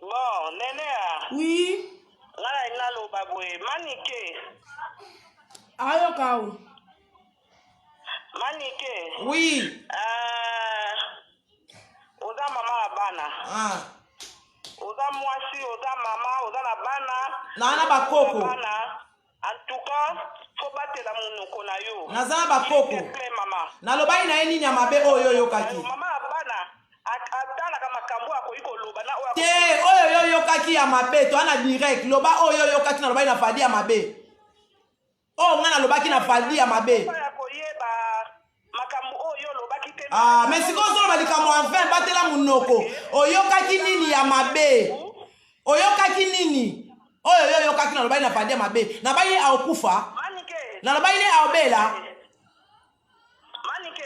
Bon, nene a. Oui. Nga na naloba boye, manike. Ayoka o. Manike. Oui. Euh, oza mama ya bana. Ah. Oza mwasi, oza mama, oza na bana. Na na bakoko. Bana. En tout cas, faut batela monoko na yo. Naza na bakoko. S'il te plaît, mama. Nalobaki na ye nini ya mabe oyo oyokaki? Mama ya bana atalaka makambo akoki koloba na oyo te oyo yo oyokaki ya mabe toa na direct loba oyo oyokaki nalobaki na fadi ya mabe oyo ngai nalobaki na valdi ya mabe ah, mais sikoyo ozoloba likambo ya vin batela monoko oyokaki nini ya mabe oyokaki nini oyo yo oyokaki nalobaki na valdi ya mabe nabaki ye aokufa nalobaki ye aobela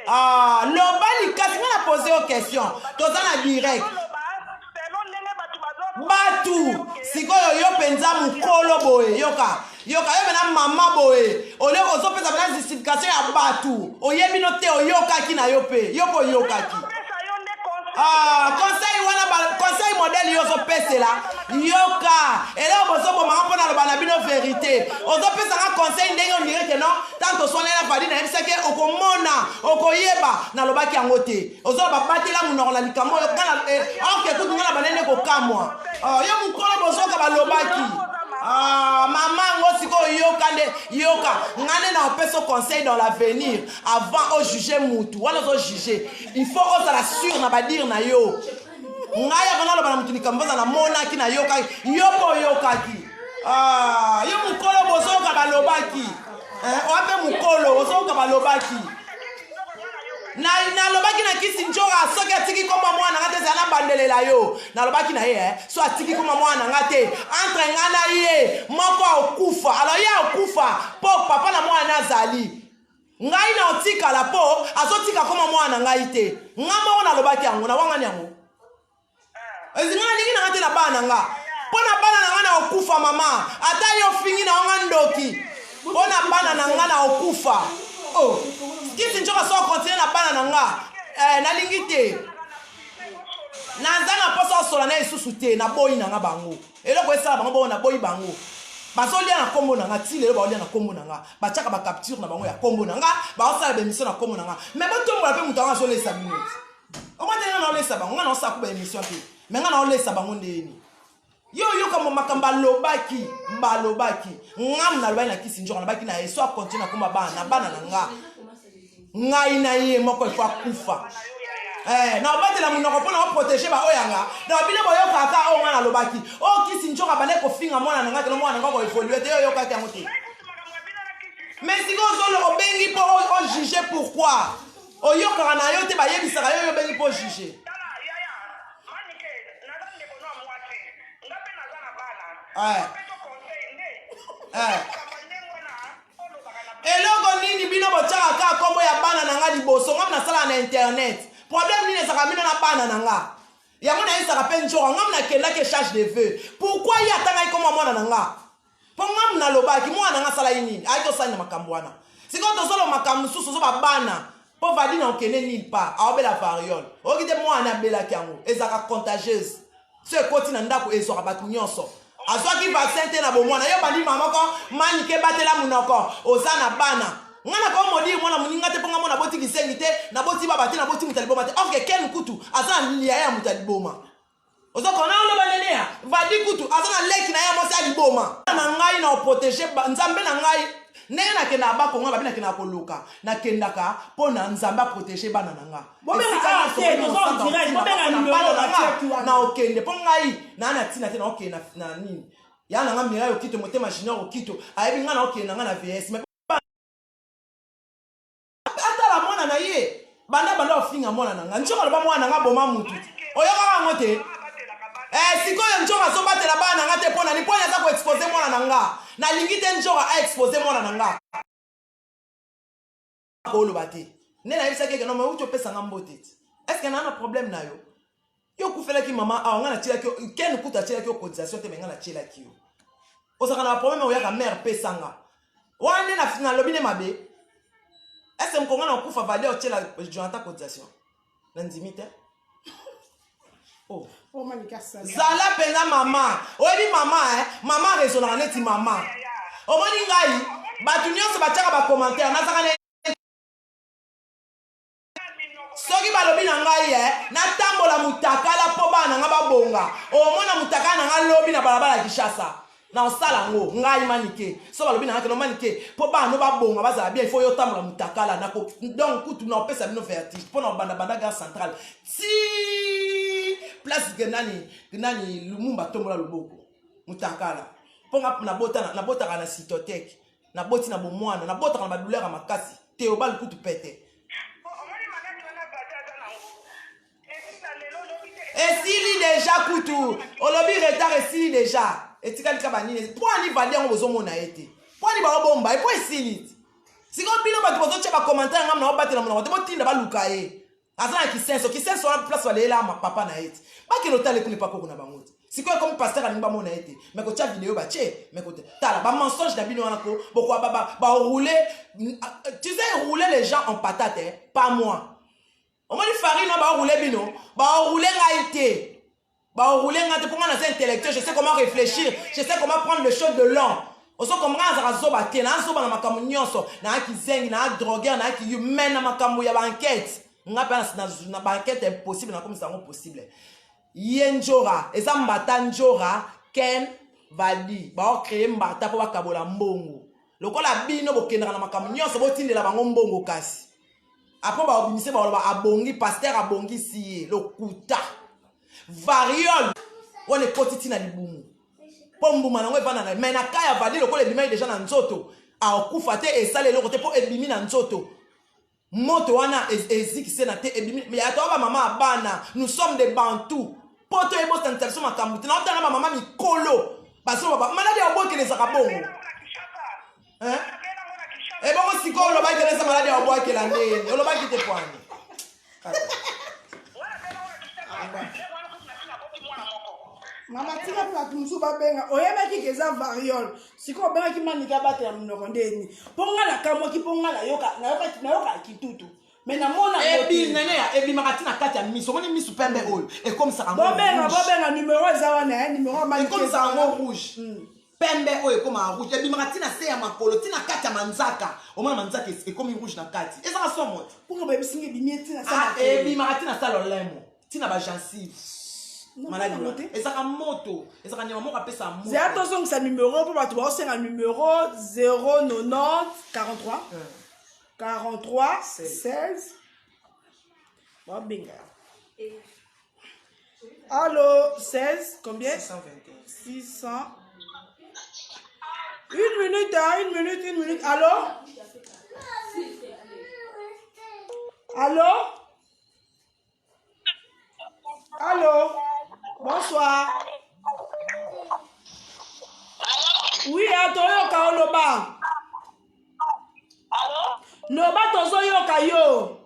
Ah, loba likasi nga na pose yo question toza na direct batu sikoyo yo mpenza mokolo boye yoka yoka yo mpena mama boye olie ozopesa mpena justification ya batu oyebi no te oyokaki na yo mpe yo mpe oyokaki Ah, conseil wana conseil modèle yo ozopesela yoka eloko bozobomaka mpo naloba na bino verité ozopesanga conseil ndenge ondire ke non ntango toswaneli na vali nayebisaki ye okomona okoyeba nalobaki yango te ozoloba batela monoko na likambo oyo orke eh, kutu ngai na banene kokamwa oh, yo mokolo bozoka balobaki ah, mama yango sikoyo yoka nde yoka ngai nde na opesa conseil dans l'avenir avant ojuge mutu wana ozojuge il faut ozala sur na badire na yo ngai avant naloba na motu likambo oza namonaki nayokaki yo mpe oyokaki ah, yo mokolo bozoyoka balobaki eh, oya mpe mokolo ozoyoka balobaki nalobaki na kisi njoka soki atiki koma mwana nga te ezala nabandelela yo nalobaki na ye eh, so atiki koma mwana nga te entre nga na ye moko akokufa alors ye akokufa mpo papa na mwana azali Ngai na otikala po azotika koma mwana na ngai te. Nga moko nalobaki yango, nawangani yango. Ezi nga nalingi na nga te na bana na nga. Mpo na bana na nga na okufa mama. Ata yo ofingi na nga ndoki. Mpo na bana na nga na okufa. Oh, kisi njoka so continue na bana na nga eh, nalingi te naza na mposa osola na lisusu te naboyi na nga bango eloko esala bango bongo naboyi bango bazolia na nkombo na nga ti lelo baolia na nkombo na nga batiaka bacapture na bango ya nkombo na nga baosala baémission na nkombo na nga mais botombola mpe moto yango azolesa bino ti omwa te nga naolesa bango nga naosala ku baémission te mais nga naolesa bango ndeni yo oyoka makambo alobaki balobaki ngam nalobaki na kisi njoka nalobaki na ye so akontinue nakoma bana na bana na nga ngai na ye moko ifo akufa Eh, na obatela monoko mpo na oprotege baoyo yanga na bino boyokaka oyo ngai nalobaki oyo kisi njoka bande kofinga mwana na ngai kino mwana na ngai koevolue te yo oyokaki yango te mais sikoyo ozolo obengi mpo ojuge pourquoi oyokaka na yo te bayebisaka yo yo obengi mpo ojuge Eh. Eh. eloko nini bino botyaka kaka nkombo ya bana na nga liboso nga nasalaka na internet problème nini ezalaka bino na bana na nga yango nayebisaka mpe njoka nga nakendaki echange de vœux pourquoi ye atangaki nkombo ya mwana na nga mpo nga nalobaki mwana na nga asalaki nini ayaki osali na makambo wana sikoyo tozoloba makambo mosusu ozoba bana mpo vadi na okende nil part aobela variole oyoki te mwana abelaki yango ezalaka contagieuse so ekoti na ndako ezwaka bato nyonso azwaki vaccin te na bomwana yo bandi mama moko manike batela monoko oza na bana nga na komodire mwana moninga te mpo nga mona boti kisengi te naboti baba te naboti moto ya liboma te orke ken kutu aza na liaya ya moto ya liboma ozokona oloba nenea vadi kutu aza na leki na ye mwasi ya liboma na ngai na oprotege nzambe na ngai ndenge nakendaka bakongo babi nakendaka koluka nakendaka mpo na nzambe aprotege bana na nga na okende mpo ngai naa na ntina te naokende na nini ya na nga mirai okito motema junior okito ayebi ngai naokende na ngai na vs atala mwana na ye banda banda ofinga mwana na ngai ncoka aloba mwana na ngai boma mutu oyokaka yango te eh, sikoyo ncoka azobatela bana na ngai te mpo nani mpo aza koexpose mwana na nga nalingi te ncoka aexpose mwana na nga koloba te nde nayebisaki eke no mauti opesa nga mbote te estce naa na problème na yo yo okufelaki mama awa ngai natielaki yo ken kutu atielaki yo cotisation te me ngai natielaki yo ozalaka na baproblème oyaka mare pesanga wana nde nalobi nde mabe ese mokonga na okufa vali otiela jonathan cotisation nandimi te oh. oh zala mpenza mama oyebi mama eh? mama raisonnaka neti mama omoni ngai bato nyonso batiaka bacommentaire nazaka na soki balobi na ngai e natambola mutakala mpo bana na ngai babonga omona mutakala na ngai lobi na balabala ya kinshasa na osala yango ngai manike so balobi na ngai keno manike mpo bana no babonga bazala bien ifo yo otambola mutakala na donc kutu na opesa bino vertige mpo na obanda banda gare centrale ti place ke nani nani lumumba atombola loboko mutakala mpo nga nabotaka na citoteke naboti na bomwana nabotaka na badouleur ya makasi teobal kutu pete esili deja kutu olobi retard esili deja etikali ka banini mpo ani vali yango bozomona ye te mpo ani baobomba ye mpo esili sikoyo bino bato bozotya bacommentaire ngai naobatela monoko te botinda baluka ye aza na kisenso kisenso wana place baleyela papa na ye te bakende otala ekuna epa koko na bango te sikoyo ekomi pasteur alingi bamona ye te me kotya video batye me kote tala bamensonge na bino wana ko bokoa baroule tu sais rouler les gens en patate eh? pas moi omoni farine wana baroule bino baroule ngai te baroule ngai te mpo ngai naza intellectuel je sais comment réfléchir je sais comment prendre le choses de long ozo comprendre azalaka zoba te naa zoba na makambo nyonso naa kizengi naa droguer naa kiyu mais na makambo ya baenquête nga mpe na baenquête impossible nakomisa yango possible ye njora eza mbata njora ken vadi baocreye mbata mpo bakabola mbongo lokola bino bokendaka na makambo nyonso botindela bango mbongo kasi apres baobimise baloba abongi paster abongisi ye lokuta variole wana ekoti ntina libumu mpo mbuma nango evanda na mai na ka ya vadi lokola ebimaki deja na nzoto akokufa te esali eloko te mpo ebimi na nzoto moto wana ezikise na te ebimi ya toa bamama ya bana nous sommes des bantou mpo toyebosanisa biso makambo te naotala na bamama mikolo bazoloba maladi ya obokela ezaka bongo ebongo sikoyo olobaki te eza maladi ya obwakela ndeni olobaki te pwani Mama tika mpe bato mosusu babenga oyebaki ke eza variole sikoyo obengaki manika abatela monoko ndeni mpo nga nakamwaki mpo nga nayoka kitutu me namona ebinene ebimaka ti na kati ya miso omoni miso pembe oyo ekomisaka bobenga bobenga numero eza wana eh, numero ekomisaka yango rouge hmm. pembe oyo ekomaka rouge ebimaka ti na se ya makolo ti na kati ya manzaka omona manzaka ekomi rouge na kati ezaka somo te mpo bayebisinga ebimi ti na ah, ebimaka ti na sa lolemo ti na bagencive maladi wana ezaka moto ezaka nyama moko apesa moto zela tozongisa numero mpo bato baosenga numero 090 43 43 16 babenga allo 16 combien 621 600 une minute hein, une minute une minute allo allo Allô Bonsoir. Oui, hein, toyoka oloba. Loba tozoyoka yo.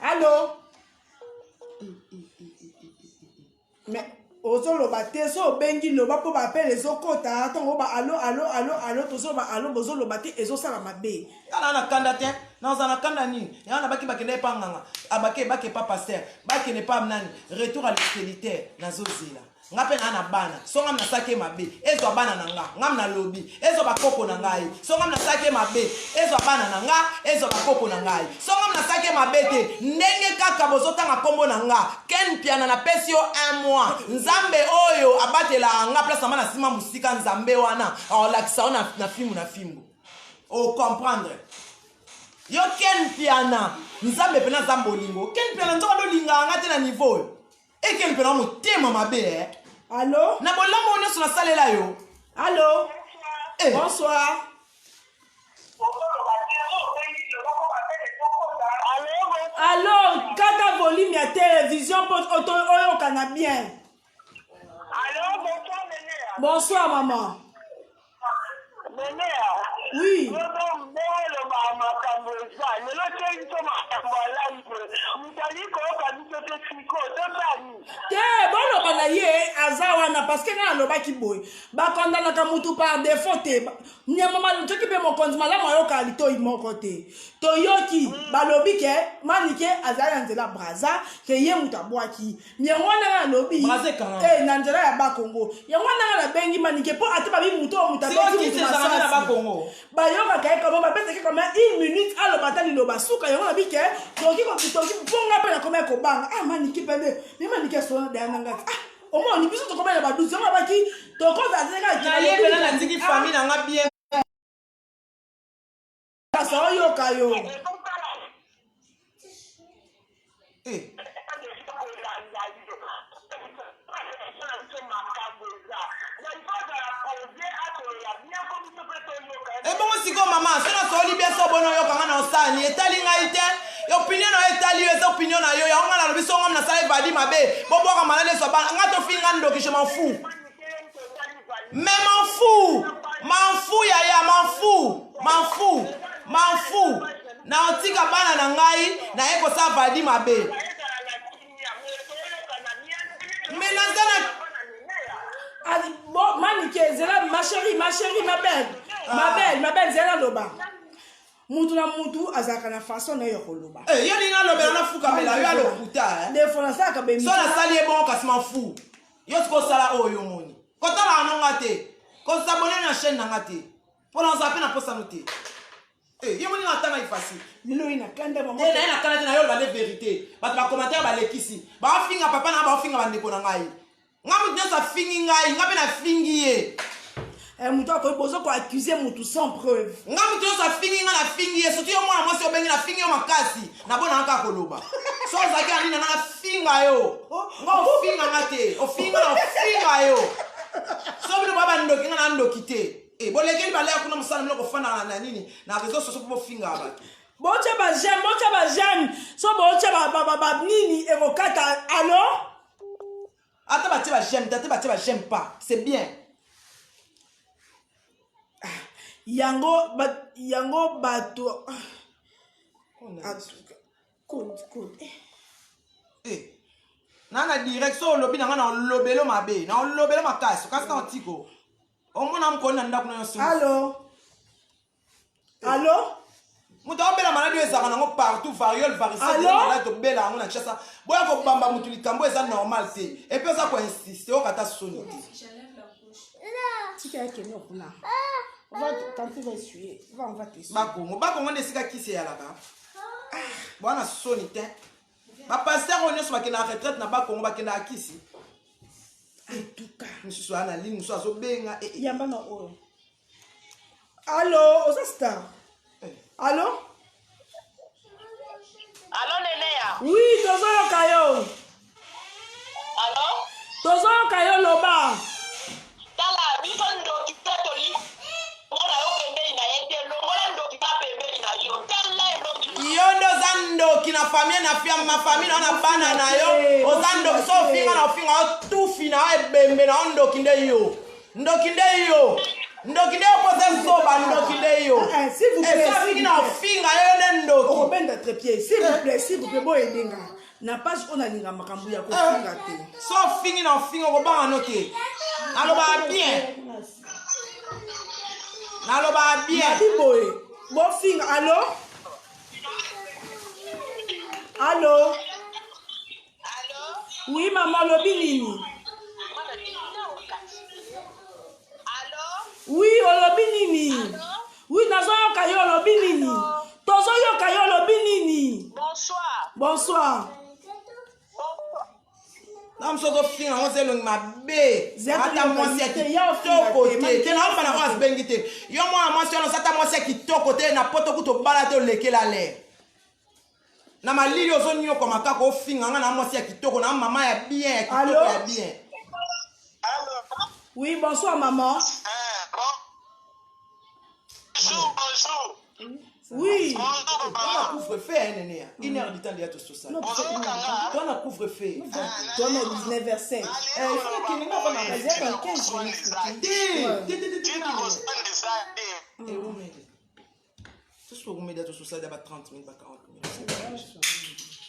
Allô Mais ozoloba te so obengi loba mpo baapele ezokota ntango ba alo alo alo alo tozoloba alo bozoloba te ezosala mabe nga naa na kanda te naza na kanda nini yango nabaki bakende epa nganga abake bake epa paster bakende epa nani retour à l'expéditeur nazozela nga mpe naa na bana so ngam nasalaki ye mabe ezwa bana na nga ngam nalobi ezwa bakoko na ngai so ngam nasalaki ye mabe ezwa bana na nga ezwa bakoko na ngai so ngam nasalaki ye mabe te ndenge kaka bozotanga nkombo na nga Ken Mpiana na pesi yo un mois nzambe oyo abatelaka nga place na na sima musika nzambe wana akolakisa yo na, na fimbu na fimbu o comprendre yo Ken Mpiana nzambe pena aza bolingo Ken Mpiana nzoka nde olingaka nga te na niveau oyo e Ken Mpiana motema mabe eh. Allo na bolamu oyo nyonso nasalela yo Allo eh. Bonsoir Allo kata volume ya television mpo oyokana bien. Allo, bonsoir Nenea. Bonsoir maman. Nenea. Oui. Ndenge makambo eza lelo te biso makambo ya live moto alingi koyoka biso te sikoyo totali te boloba na ye aza wana parce que ngai nalobaki boye bakondanaka mutu par défaut te nyama soki mpe mokonzi malamu ayokaka litoi moko te toyoki balobi ke manike azali na nzela braza ke ye moto abwaki yango wana ngai nalobi eh, na nzela ya bakongo yango wana ngai nabengi manike mpo ata babi moto oyo moto abeti moto masasi bayokaka ye kama bapesaki kama une minute aloba ata liloba suka yango nabi ke toki toki mpo ngai mpe nakomaki kobanga ah manike mpe nde me manike asolo daya na ngai ah omoni biso tokomaki na badusi yango nabaki tokozala te kaka naye mpena natiki famille na nga bien kasi oyoka yo eh. ebongo sikoyo mama so nasoli bien so oboni oyoka nga na osani etali ngai te opinion na yo etali yo eza opinion na yo yango nga nalobi so ngam nasala evadi mabe bobwaka malali eswa bana nga tofingi nga ndoki je m'en fous mais m'en fous m'en fous yaya m'en fous m'en fous m'en fous na otika bana na ngai naye kosala vadi mabe mais naza na bon manike zela ma chérie ma chérie ma belle ma belle ma belle zela loba mutu na mutu azalaka na façon na ye ya koloba eh, yo ninga alobela nafukamela yo alokuta eh. defo nasalaka so nasali ye bongo kasi mafu yo sikoyo osala oyo omoni kotalaka no nga te kosabone na chaîne na nga te mpo nazala mpe na posano te Eh, ye moni natanga ifasi lelo ye na kanda te naye na kanda te naye oloba nde verité bato bacommentaire balekisi baofinga papa na nga baofinga bandeko na ngai nga moto nyonso afingi ngai nga mpe nafingi ye eh, moto akoki bozo koaccuse motu sans preuve nga moto nyonso afingi nga nafingi ye surtout yo mwana mwasi obengi nafingi yo makasi nabonaka kaka koloba so ozalaki na nini na nga nafinga yo nga ofinga nga te ofinga na ofinga yo so bino ba bandoki nga na ndoki te e bolekeli balaya kuna mosala bino kofandaka na nini na réseau sociaux mpo bofingaka bato botya bajeme botya bajeme so botya banini ekokata alo ata batie ba j'aime te ata batie ba j'aime pas c'est bien ah, yango ba, yango bato ah, code code eh. Eh. Na na direct so olobi na nga na olobelo mabe, na olobelo makasi, kasi na otiko. Omona mokoli na ndako na yo somo. Allo. Allo. Moto aobela maladi oyo ezalaka nango partout, variole, varicelle, maladi tobela yango na Kinshasa. Boya kobamba moto likambo eza normal te. Et puis oza ko insister, oyoka ata soni te. Tika ya kende kuna. Va, tante va essuyer. Va, on va t'essuyer. Bakongo, bakongo nde esika kisi eyalaka. Bwana soni te. Ba pasteur oyo nyonso bakendaka retraite na bakongo bakendaka kisi. En tout cas. Mosusu aa na ligne, mosusu azobenga. Eh, eh. Yamba na oyo. Allo, oza star. Allo? Allo Neneya. Oui, tozoyoka yo. Allo? Tozoyoka yo loba. Tala biso ndoki te tolingi mona yo pembeni na ye te longola ndoki ka pembeni na yo tala elongi yo nde oza ndoki na famille na fia ma famille na yo na bana na yo oza ndoki so ofinga na ofinga yo tufi na yo ebembe na yo ndoki nde yo ndoki nde yo ndoki nde yo mpo oza zoba ndoki nde yo Eh, s'il vous plaît, Eh, so s'il ofingi vous na plaît. ofinga yo nde ndoki okobenda trépied s'il vous plaît s'il vous plaît boyede nga na page oyo nalinga makambo ya kofinga te so ofingi na ofinga okobanga no te nalobaka bien nalobaka bien nabi boye bofinga allo allo oui mama olobi nini oui olobi nini oui nazoyoka yo olobi nini tozoyoka yo olobi nini Bonsoir. bonsoir na mosu ozofinga yango oza elongi mabe Zia ata toyoka mwasi ya te, ya ofinga kitoko te, te te naoloba nango abengi te yo mwana mwasi wana oza ata mwasi ya kitoko te na poto kutu obala te olekela lere na malili ozonyokwama kaka ofinga nga na mwasi ya kitoko na mama ya bien ya kitoko Allo? ya bien oui bonsoir maman Bonjour, bonjour. oui Bonjour, tona maman. couvre feu ya nene ya une heure du temps deya tososala tona couvre feu tona 19 h 5 il faut okende nga vana eza dans 15 minutes te te te te Tina kosala eza te. te soki okomeda tososala ba 30 minutes ba 40 minutes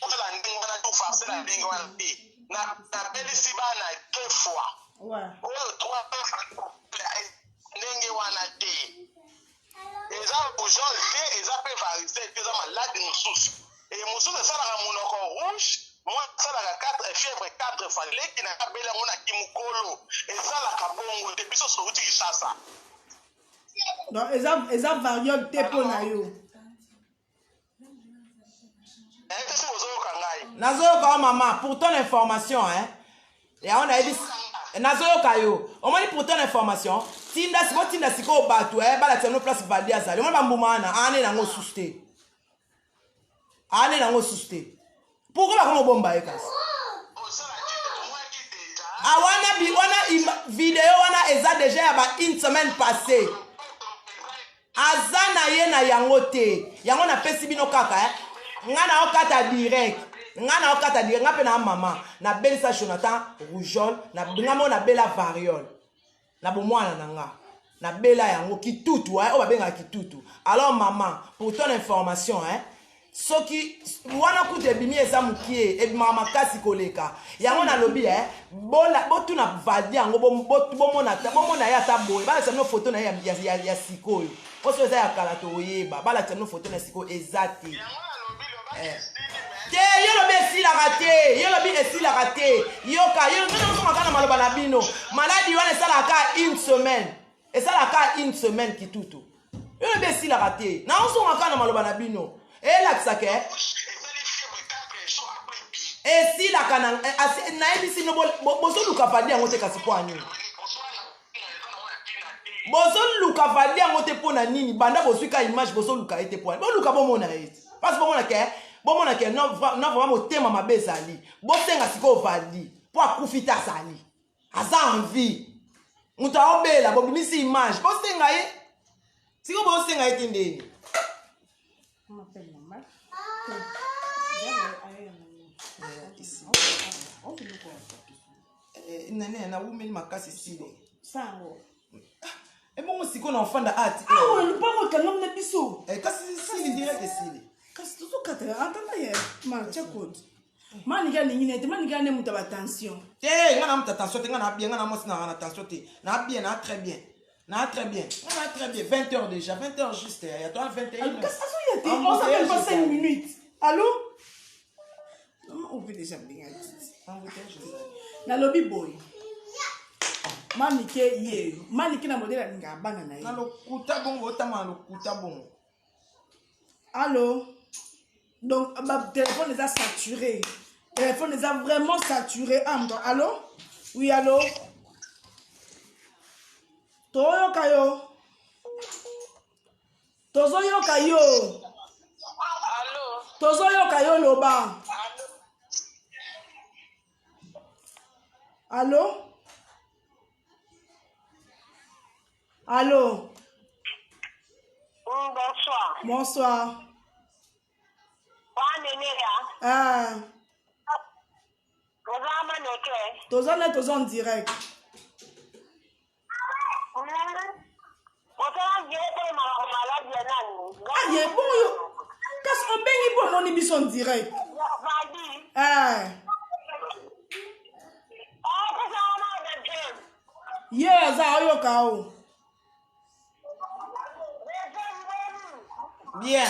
Osala ndenge wana to farce na ndenge wana te. Nabelisi bana deux fois. ouais Oyo trois ndenge wana te. Eza rougeole te, eza mpe varicelle te, eza malade mosusu. E mosusu esalaka monoko rouge, mwa esalaka 4 fièvre 4 fois. Leki na abeli yango na kimokolo. Esalaka bongo te, biso touti Kinshasa. donc eza eza variole te mpo na yo Nayebi te soki bozoyoka ngai. Nazoyoka yo mama pour ton information hein. Yango nayebi nazoyoka yo omoni pour ton information tinda sikoyo tinda sikoyo bato eh, balakisa bino place valdi azali omoni bambuma wana aane nango susu te aane nango susu te pourkoi bakomi obomba ye kasi ah, wana, bi, wana im, video wana eza deja ya ba une semaine passée aza na ye na yango te yango napesi bino kaka eh. nga na okata direct nga na okata direct nga mpe na mama nabelisa jonathan rougeole na nga mo nabela variole na bomwana na nga nabela yango kitutu eh, oyo babengaka kitutu alors mama pour ton information eh, soki wana kutu ebimi eza mokie ebimaka makasi koleka yango nalobi eh, bola botuna valdi yango bomona bomona ye ata boye balakisa bino foto na ye ya, ya, ya, ya sikoyo mpo soki eza ya kala toyeba balakisa bino foto na sikoyo eza te eh. te yo lobi esilaka te yo lobi esilaka te yoka yo ozongaka na maloba na bino maladi wana esalaka une semaine esalaka une semaine kitutu yo lobi esilaka te naozonga kaka na maloba na bino elakisaka esilaka na nayebisi bino bozoluka vadi yango te kasi mpo ya nini bozoluka vadi yango te mpo na nini banda bozwi ka image bozoluka ye te mpo boluka bomona ye te parce bomona ke bomona ke non vraiment motema mabe ezali bosenga sikoyo vadi mpo akufi te azali aza en vie moto aobela bobimisi image bosenga ye sikoyo bosenga ye te ndeni nene nawumeli makasi esili sango ebongo sikoyo na ofanda ati awa lopango ekangami na biso kasi sili direct esili kasi tozokatela antanda ye ma tia code. Manike alingi nete manike ane moto ya batension te nga na moto ya tension te nga na bien nga na mwasi na na tension te na bien na très bien na très bien nga na très bien 20 heures déjà 20 heures juste ya toi 21 kasi azoya te oza même pas 5 minutes allo mama ope déjà benga nalobi boye manike ye manike na modele alingaka bana na ye na lokuta bongo otama na lokuta bongo allo donc ba téléphone eza saturé téléphone eza vraiment saturé ah moto allo oui allo toyoka yo tozoyoka yo tozoyoka yo loba allo Allô Oui, bonsoir. Bonsoir. Ah. Toza na toza en direct. Ah, ye bongo yo. Kasi obengi mpo omoni biso en direct. Eh. Ye aza ayoka o. Bien.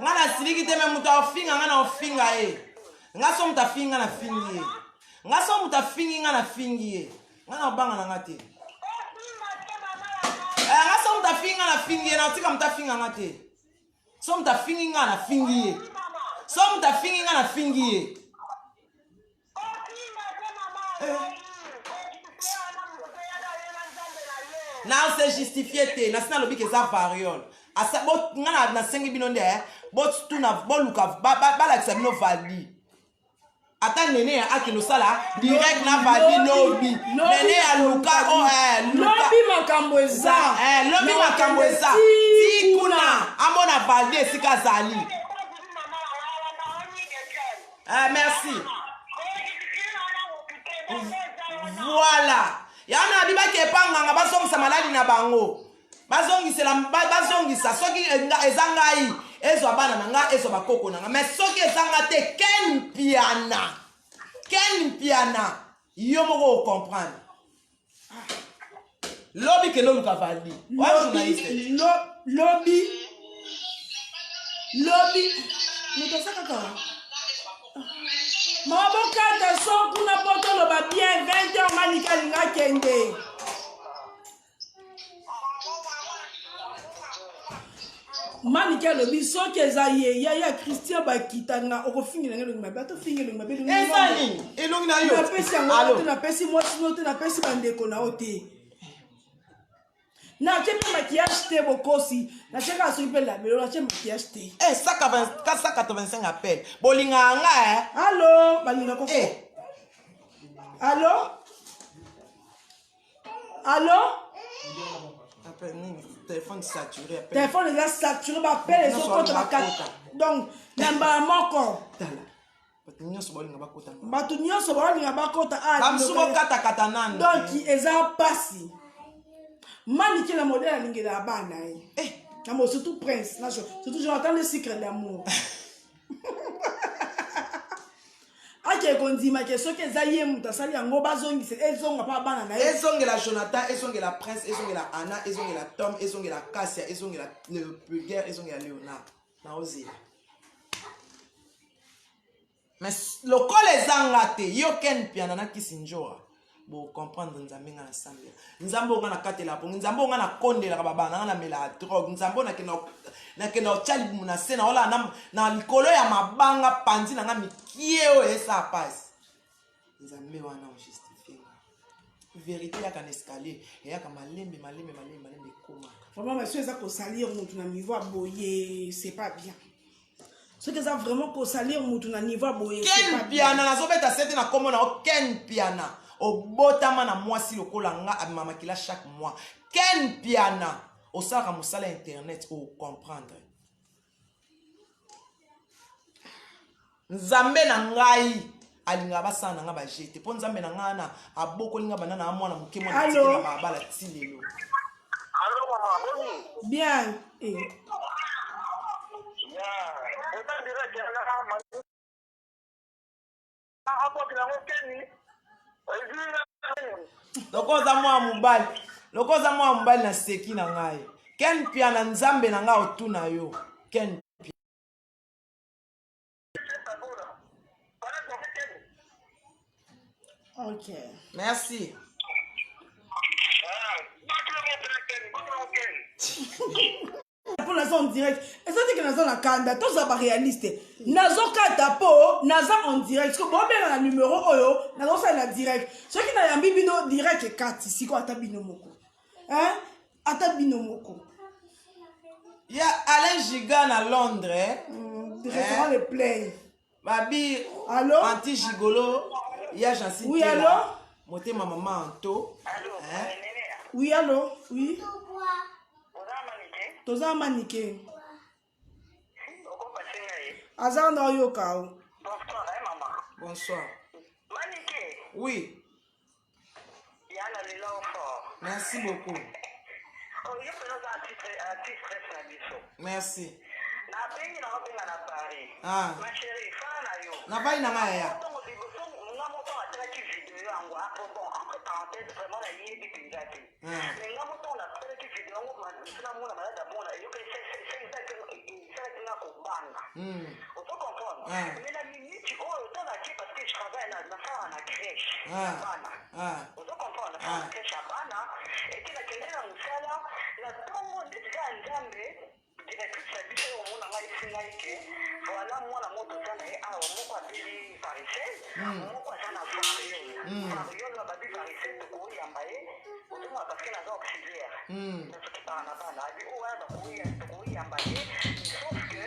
Nga nasiliki te me moto afinga nga na ofinga ye nga so moto afingi nga nafingi ye nga so moto afingi nga nafingi ye nga na obanga na nga te eh, nga so moto afingi nga nafingi ye natika moto afinga nga te so moto afingi nga nafingi ye so moto afingi nga nafingi ye eh. na se justifie te nasi nalobi ke eza variole nga nasengi bino nde eh, botuna boluka balakisa bino valdi ata nene ya akende osala direct na vadi lobi nene ya luka oh, eh, lobi makambo eza eh, lobi makambo eza ti kuna amona valdi esika azali eh, merci voilà yango na bibaki epa nganga bazongisa maladi na bango bazongisela bazongisa soki eza ngai ezwa bana na ngai ezwa bakoko na ngai mais soki eza nga te ken mpiana ken mpiana yo moko ocomprendre lobi kende oluka valdi wa journaliste lobi lobi moto aza kaka mama bokata so kuna po toloba bien 20 heures manika alinga akende Manike alobi soki eza ye yaya Christian bakitanga okofingela nga elongi mabe ata ofingi elongi mabe eza nini elongi na yo napesi yango te napesi mwasi no te napesi bandeko na yo te natie mpe maquillage te bokosi natie kaka soki mpe labelo natie maquillage te 185 eh, appel bolingaka nga eh? allo balingaka eh. allo allo téléphone saturé téléphone eza saturé bapele ezokota bakata donc na mbala moko bato nyonso baolinga bakota bato nyonso baolinga bakota ah, bamosusu bokatakata nanu donc eza mpasi manike na modele alingelaka bana ye eh. na mo surtout prince na surtout jonathan le secret d'amour ake kondima ke soki eza ye moto asali yango bazongisa ezonga mpa bana na ye ezongela jonathan ezongela prince ezongela anna ezongela tom ezongela kasia ezongela pulgaire ezongela léonard naozela mais lokola eza nga te yo ken piana na kisi njora bocomprendre nzambe nga nasambela nzambe oyo nga nakatela pongi nzambe oyo nga nakondelaka babana nga namelaka drogue nzambe oyo nakenda kotya libumu na se naolala na likolo ya mabanga panzi na nga mikie oyo esala pasi nzambe wana ojustifie nga verité eyaka na escalier eyaka malembe malembe malembe malembe ekomaka vraiment monsieur eza kosalir motu na niveau ya boye c'est pas bien soki eza vraiment kosalir mutu na niveau ya boye ken piana nazobeta sete na nkombo na yo ken piana obotama na mwasi lokola nga abima makila chaque mois ken piana osalaka mosala ya internet ocomprendre. Nzambe na ngai alingaka basala na ngai baje te mpo nzambe na ngai wana abokoli ngai banda na mwana moke mwana Allo? tiki na balabala ti lelo. Allo mama, boni? Bien. Eh. Ya, oza direct ya na ma- abwakela yango keni ezwi Lokola oza mwana mobali, lokola oza mwana mobali na seki na ngai. Ken Mpiana nzambe na ngai otuna yo. Ken Ok. Merci. Mpo naza en direct, eza teke naza na kanda, tozala baréaliste. Nazokata mpo naza en direct. Soki bobenga na numero oyo nazosala na direct, soki nayambi bino direct ekati sikoyo, ata bino moko, hein? Ata bino moko. Ya Alain Giga na Londres. Restaurant Le Play. Babi. Allo? Anti gigolo ya Jancy. Oui, Tela. allo? Motema mama Anto. Hein? Oui, allo? Oui, toza manike aza na oyoka o. Bonsoir. Oui. Merci beaucoup. Merci. Nabengi na obenga na Paris. Ah. Ma chérie, fana na yo. Navandi na ngai yaya. Ntongo liboso nga moko atalaki video yango après, bon, entre parenthèse, vraiment nayebi mpenza te. Ah. Mais nga moko ntango natalaki video yango, namona malade amona eyoki esalaki nga kobanga. Ozo comprendre? Ah. Mais na minute oyo ntango nake, parce que je travaille na nasalaka na crèche ya Ah. bana. Ah. Ozo comprendre? Nasalaka na crèche ya bana ete nakende na mosala na ntongo ndeti kaka Nzambe directrice na biso oyo omona ngai esi ngai ke voilà mwana moto aza na ye awa, moko abeli varicelle, moko aza na variole. Variole oyo babi varicelle, tokoyamba ye, ozomona, parce que naza auxiliaire, nazokipaka na bana abi oyo wana tokoyamba ye, sauf que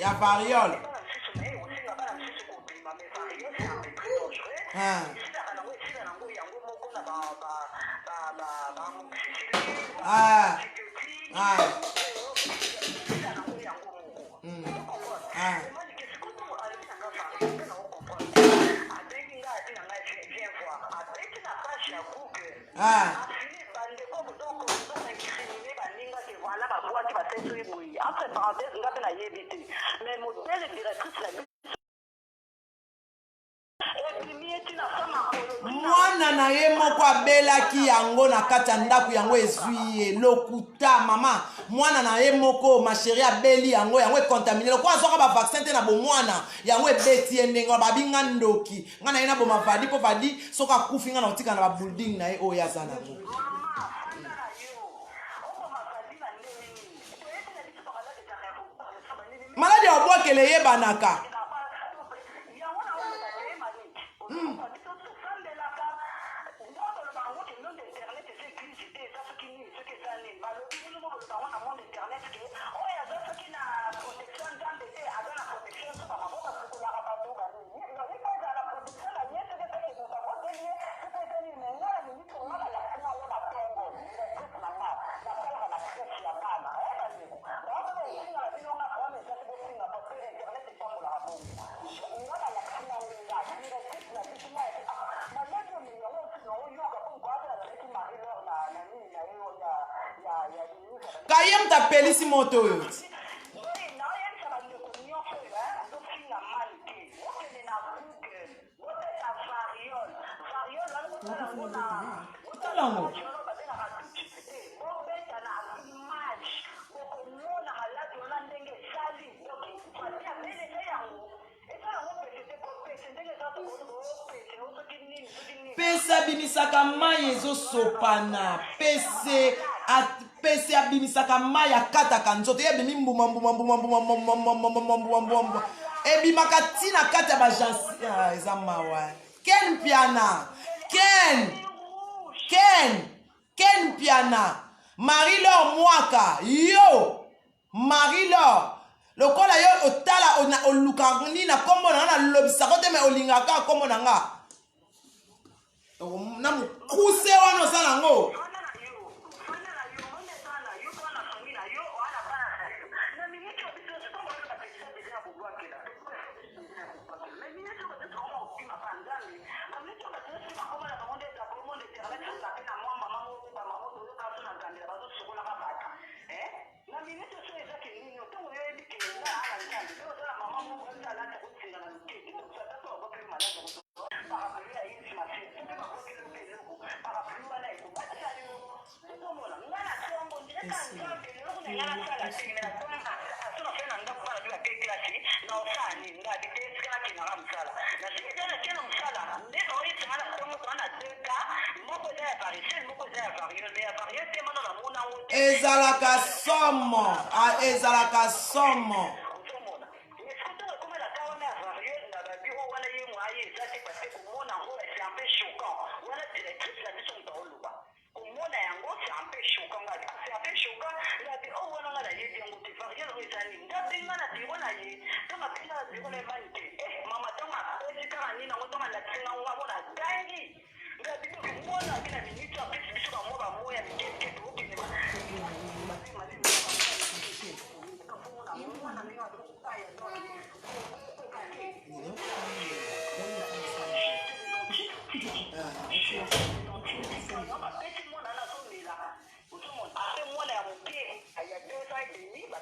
Ya variole. bana mosusu na ye osenga bana mosusu kobima, mais variole, c'est un peu très dangereux. Ah. Esilaka nango, esila nango yango moko na ba amoxicilline, Ah. antibiotique. Ah. Esila nango yango moko. Comprendre? Ah. Emanike sikoyo alobi na nga variole mpe na ocomprendre, abengi nga, abi na ngai: "Viens voir." Abeti na page ya Google. Ah. Afini bandeko, donc incrimine baninga ke voilà babwaki basali soki boye. Entre parenthèse, nga mpe nayebi te, mais modèle directrice na biso ebimi ye ntina sa makolo ntina. Mwana na ye moko abelaki yango na kati ya ndako, yango ezwi ye. Lokuta mama, mwana na ye moko, ma chérie, abeli yango, yango econtamine. Lokola azwaka bavaccin te na bomwana, yango ebeti ye ndenge wana. Babi nga ndoki, nga na ye naboma Vadi mpo Vadi soki akufi, nga na kotika na babuilding na ye oyo aza nango. Mama, fanda na yo, okoma Vadi na ndenge nini? Toyebi na biso bamalade ezalaka ya kobalesa banini. Maladi ya kobwakela eyebanaka. Yango na oloba te, Manike, ozokoka biso tosambelaka nzambe, oloba yango ke monde internet eza église te, eza soki nini, soki eza nini, balobi bino mo boloba yango na monde internet ke oyo aza soki na protection Nzambe te, aza na protection so bamabo basukolaka bato banini, ye mpo ezala na protection na ye, soki ezaki moto aboteli ye, soki eza nini. Mais nga na minute nga nalakisi yango na ntongo, directrice na nga, nasalaka na crèche ya bana. Bandeko baobana esinga na bino, nga problème ezaki bosinga, parce que internet etambolaka bongo. Nga nalakisi nango, nga directrice na biso, nga yaki ah maladi oyo yango osi na oyoka mpo mokoape nazalaki Marie Laure na nini na ye ya ministre. Kaye moto apelisi moto oyo ti. Naoyebisa bandeko nyonso oyo ozofinga mali te, okende na Google, boteta variole. Variole wana botala yango na Tala yango. wana babengaka tutsi te, bobeta na image, bokomona maladi wana ndenge esali. Donc fati abelese yango, eza yango pese te, po pese ndenge eza pese o soki nini, soki nini. Pese abimisaka mai ezosopana. Pese pese abimisaka mai, akataka nzoto ye, abimi mbuma mbuma mbuma mbuma mbuma mbuma mbuma mbuma mbuma mbuma mbuma, ebimaka ntina kati ya bagensi. Ah, eza mawa. Ken Mpiana, Ken, Ken, Ken Mpiana, Marie Laure Mwaka, yo Marie Laure, lokola yo otala oluka nini na nkombo na nga, nalobisako te, me olingaka kaka nkombo na nga na mokuse wana oza nango. Fanda na yo, fanda na yo, monde eza na yo, mpo na famille na yo, oa na bana na yo. Na minute oyo biso nyonso ntongo oyo bapekisa deja ya kobwakela. Ezalaka somo, ah, ezalaka somo.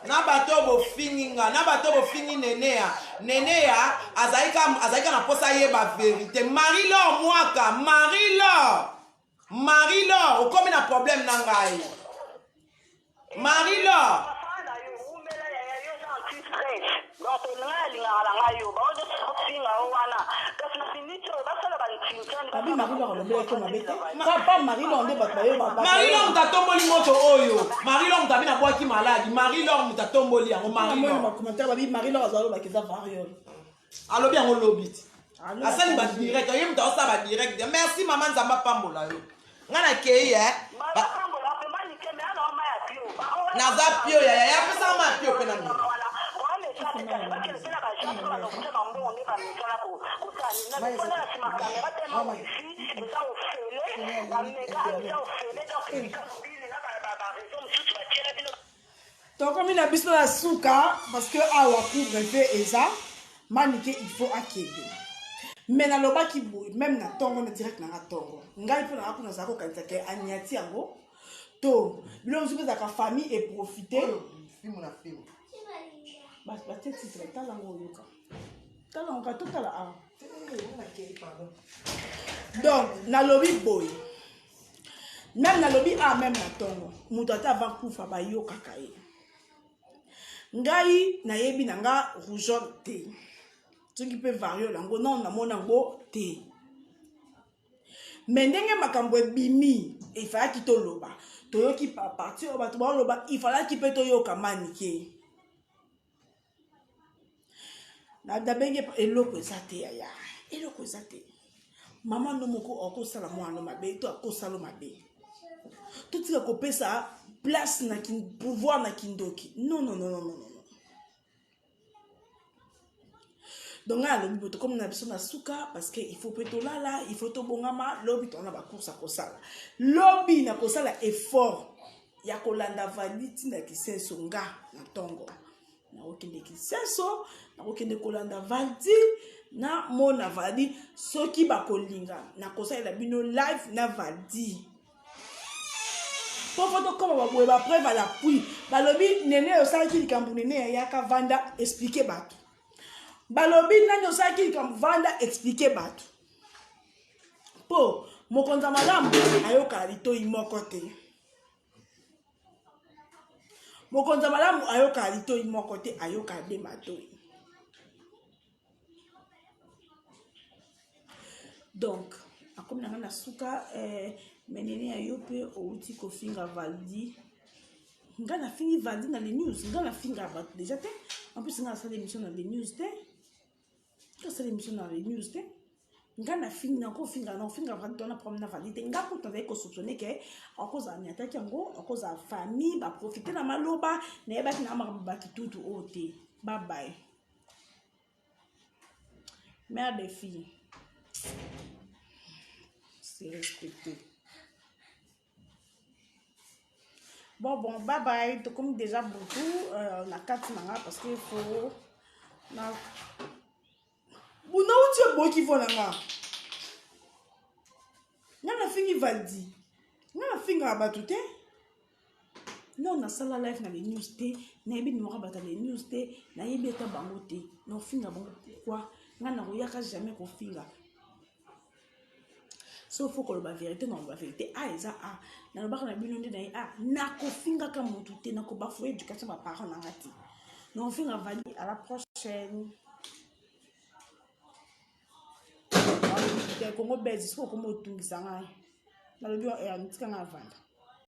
Na bato oyo bofingi nga, na bato oyo bofingi Neneya, Neneya azali ka na mposa ayeba verite. Marie Laure Mwaka, Marie Laure, Marie Laure, okomi na problème na ngai. Marie Laure. Babi Marie Laure alobelaki yo mabe te. Papa Marie Laure nde bato bayo ba Marie Laure moto atomboli moto oyo. Marie Laure moto abi nabwaki maladi. Marie Laure moto atomboli yango. Marie Laure. Laure. Commentaire babi Marie Laure azalobaka eza variole. Alobi yango lobi ti. Asali ba direct, ye moto asala ba direct. Merci mama Nzambe apambola yo. Nga na kei eh. Naza pio ya ya pesa ma pio pe na mino. Tokomi na biso na suka parce que awa couvre-feu eza Manike il faut akende. Mais nalobaki boye même na tongo na direct nanga tongo ngai mpo nanga kuna nazala kokanisa ke anyati yango to biloko mosusu mpe ezalaka famille eprofite batie titre tala yango oyoka tala yango ka totala awa donc nalobi boye meme nalobi a ah, meme na ntongo moto ata avant kufa bayokaka ye ngai nayebi na nga rougeole te soki mpe variole yango nano namona yango te me ndenge makambo ebimi efalaki toloba toyoki parti oyo bato baoloba ifalaki mpe toyoka manike nabengi eloko eza te yaya eloko eza te mama no moko akosala mwana no mabe to akosala mabe totika kopesa place na pouvoir na kindoki non non non non non donc ngai alobi boye tokomi na biso na suka parce que il faut mpe tolala il faut tobongama lobi toza na bacourse ya kosala lobi na kosala effort ya kolanda vali ntina kisenso nga na ntongo nakokende kisenso nakokende kolanda valdi na mona valdi soki bakolinga nakosalela bino live na valdi mpo fo tokoma baboye bapreuve à l'appui balobi nene osalaki likambo nene yayaka vanda explike bato balobi nani osalaki likambo vanda explike bato mpo mokonzi ya malamu ayokaka litoi moko te mokonzi ya malamu ayokaka litoi moko te ayokaka de matoi donc akomi na ngai na suka eh, menene ya yo mpe outi kofinga valdi ngai nafingi valdi na le news ngai nafinga bato déjà te en plus ngai nasala émission na le news te nasala émission na le news te nga na fingi nakofinga nakofinga valdi wana problème na valdi te nga kutu nazali kosoupçonne ke akozala niataki yango akozala famille baprofite na maloba nayebaki na makambo bakitutu oyo te babaye mère de fille c'est respecté bon bon bye bye tokomi déjà butu euh, na kati na nga parce que faut na buna uti oboki vo na nga nga nafingi valdi nga nafingaka bato te non nasala live na les news te nayebi numero ya bato ya les news te nayebi ata bango te naofinga bango pourquoi? Ngai nakoyaka jamais kofinga. So fo koloba verité, nakoloba verité. A eza a nalobaka na bino nde na ye a nakofingaka motu te, nakobafoye éducation baparent na nga te, nakofinga vali. À la prochaine. Congo Buzz, soki okoma otungisa ngai, nalobi tika ngai avanda.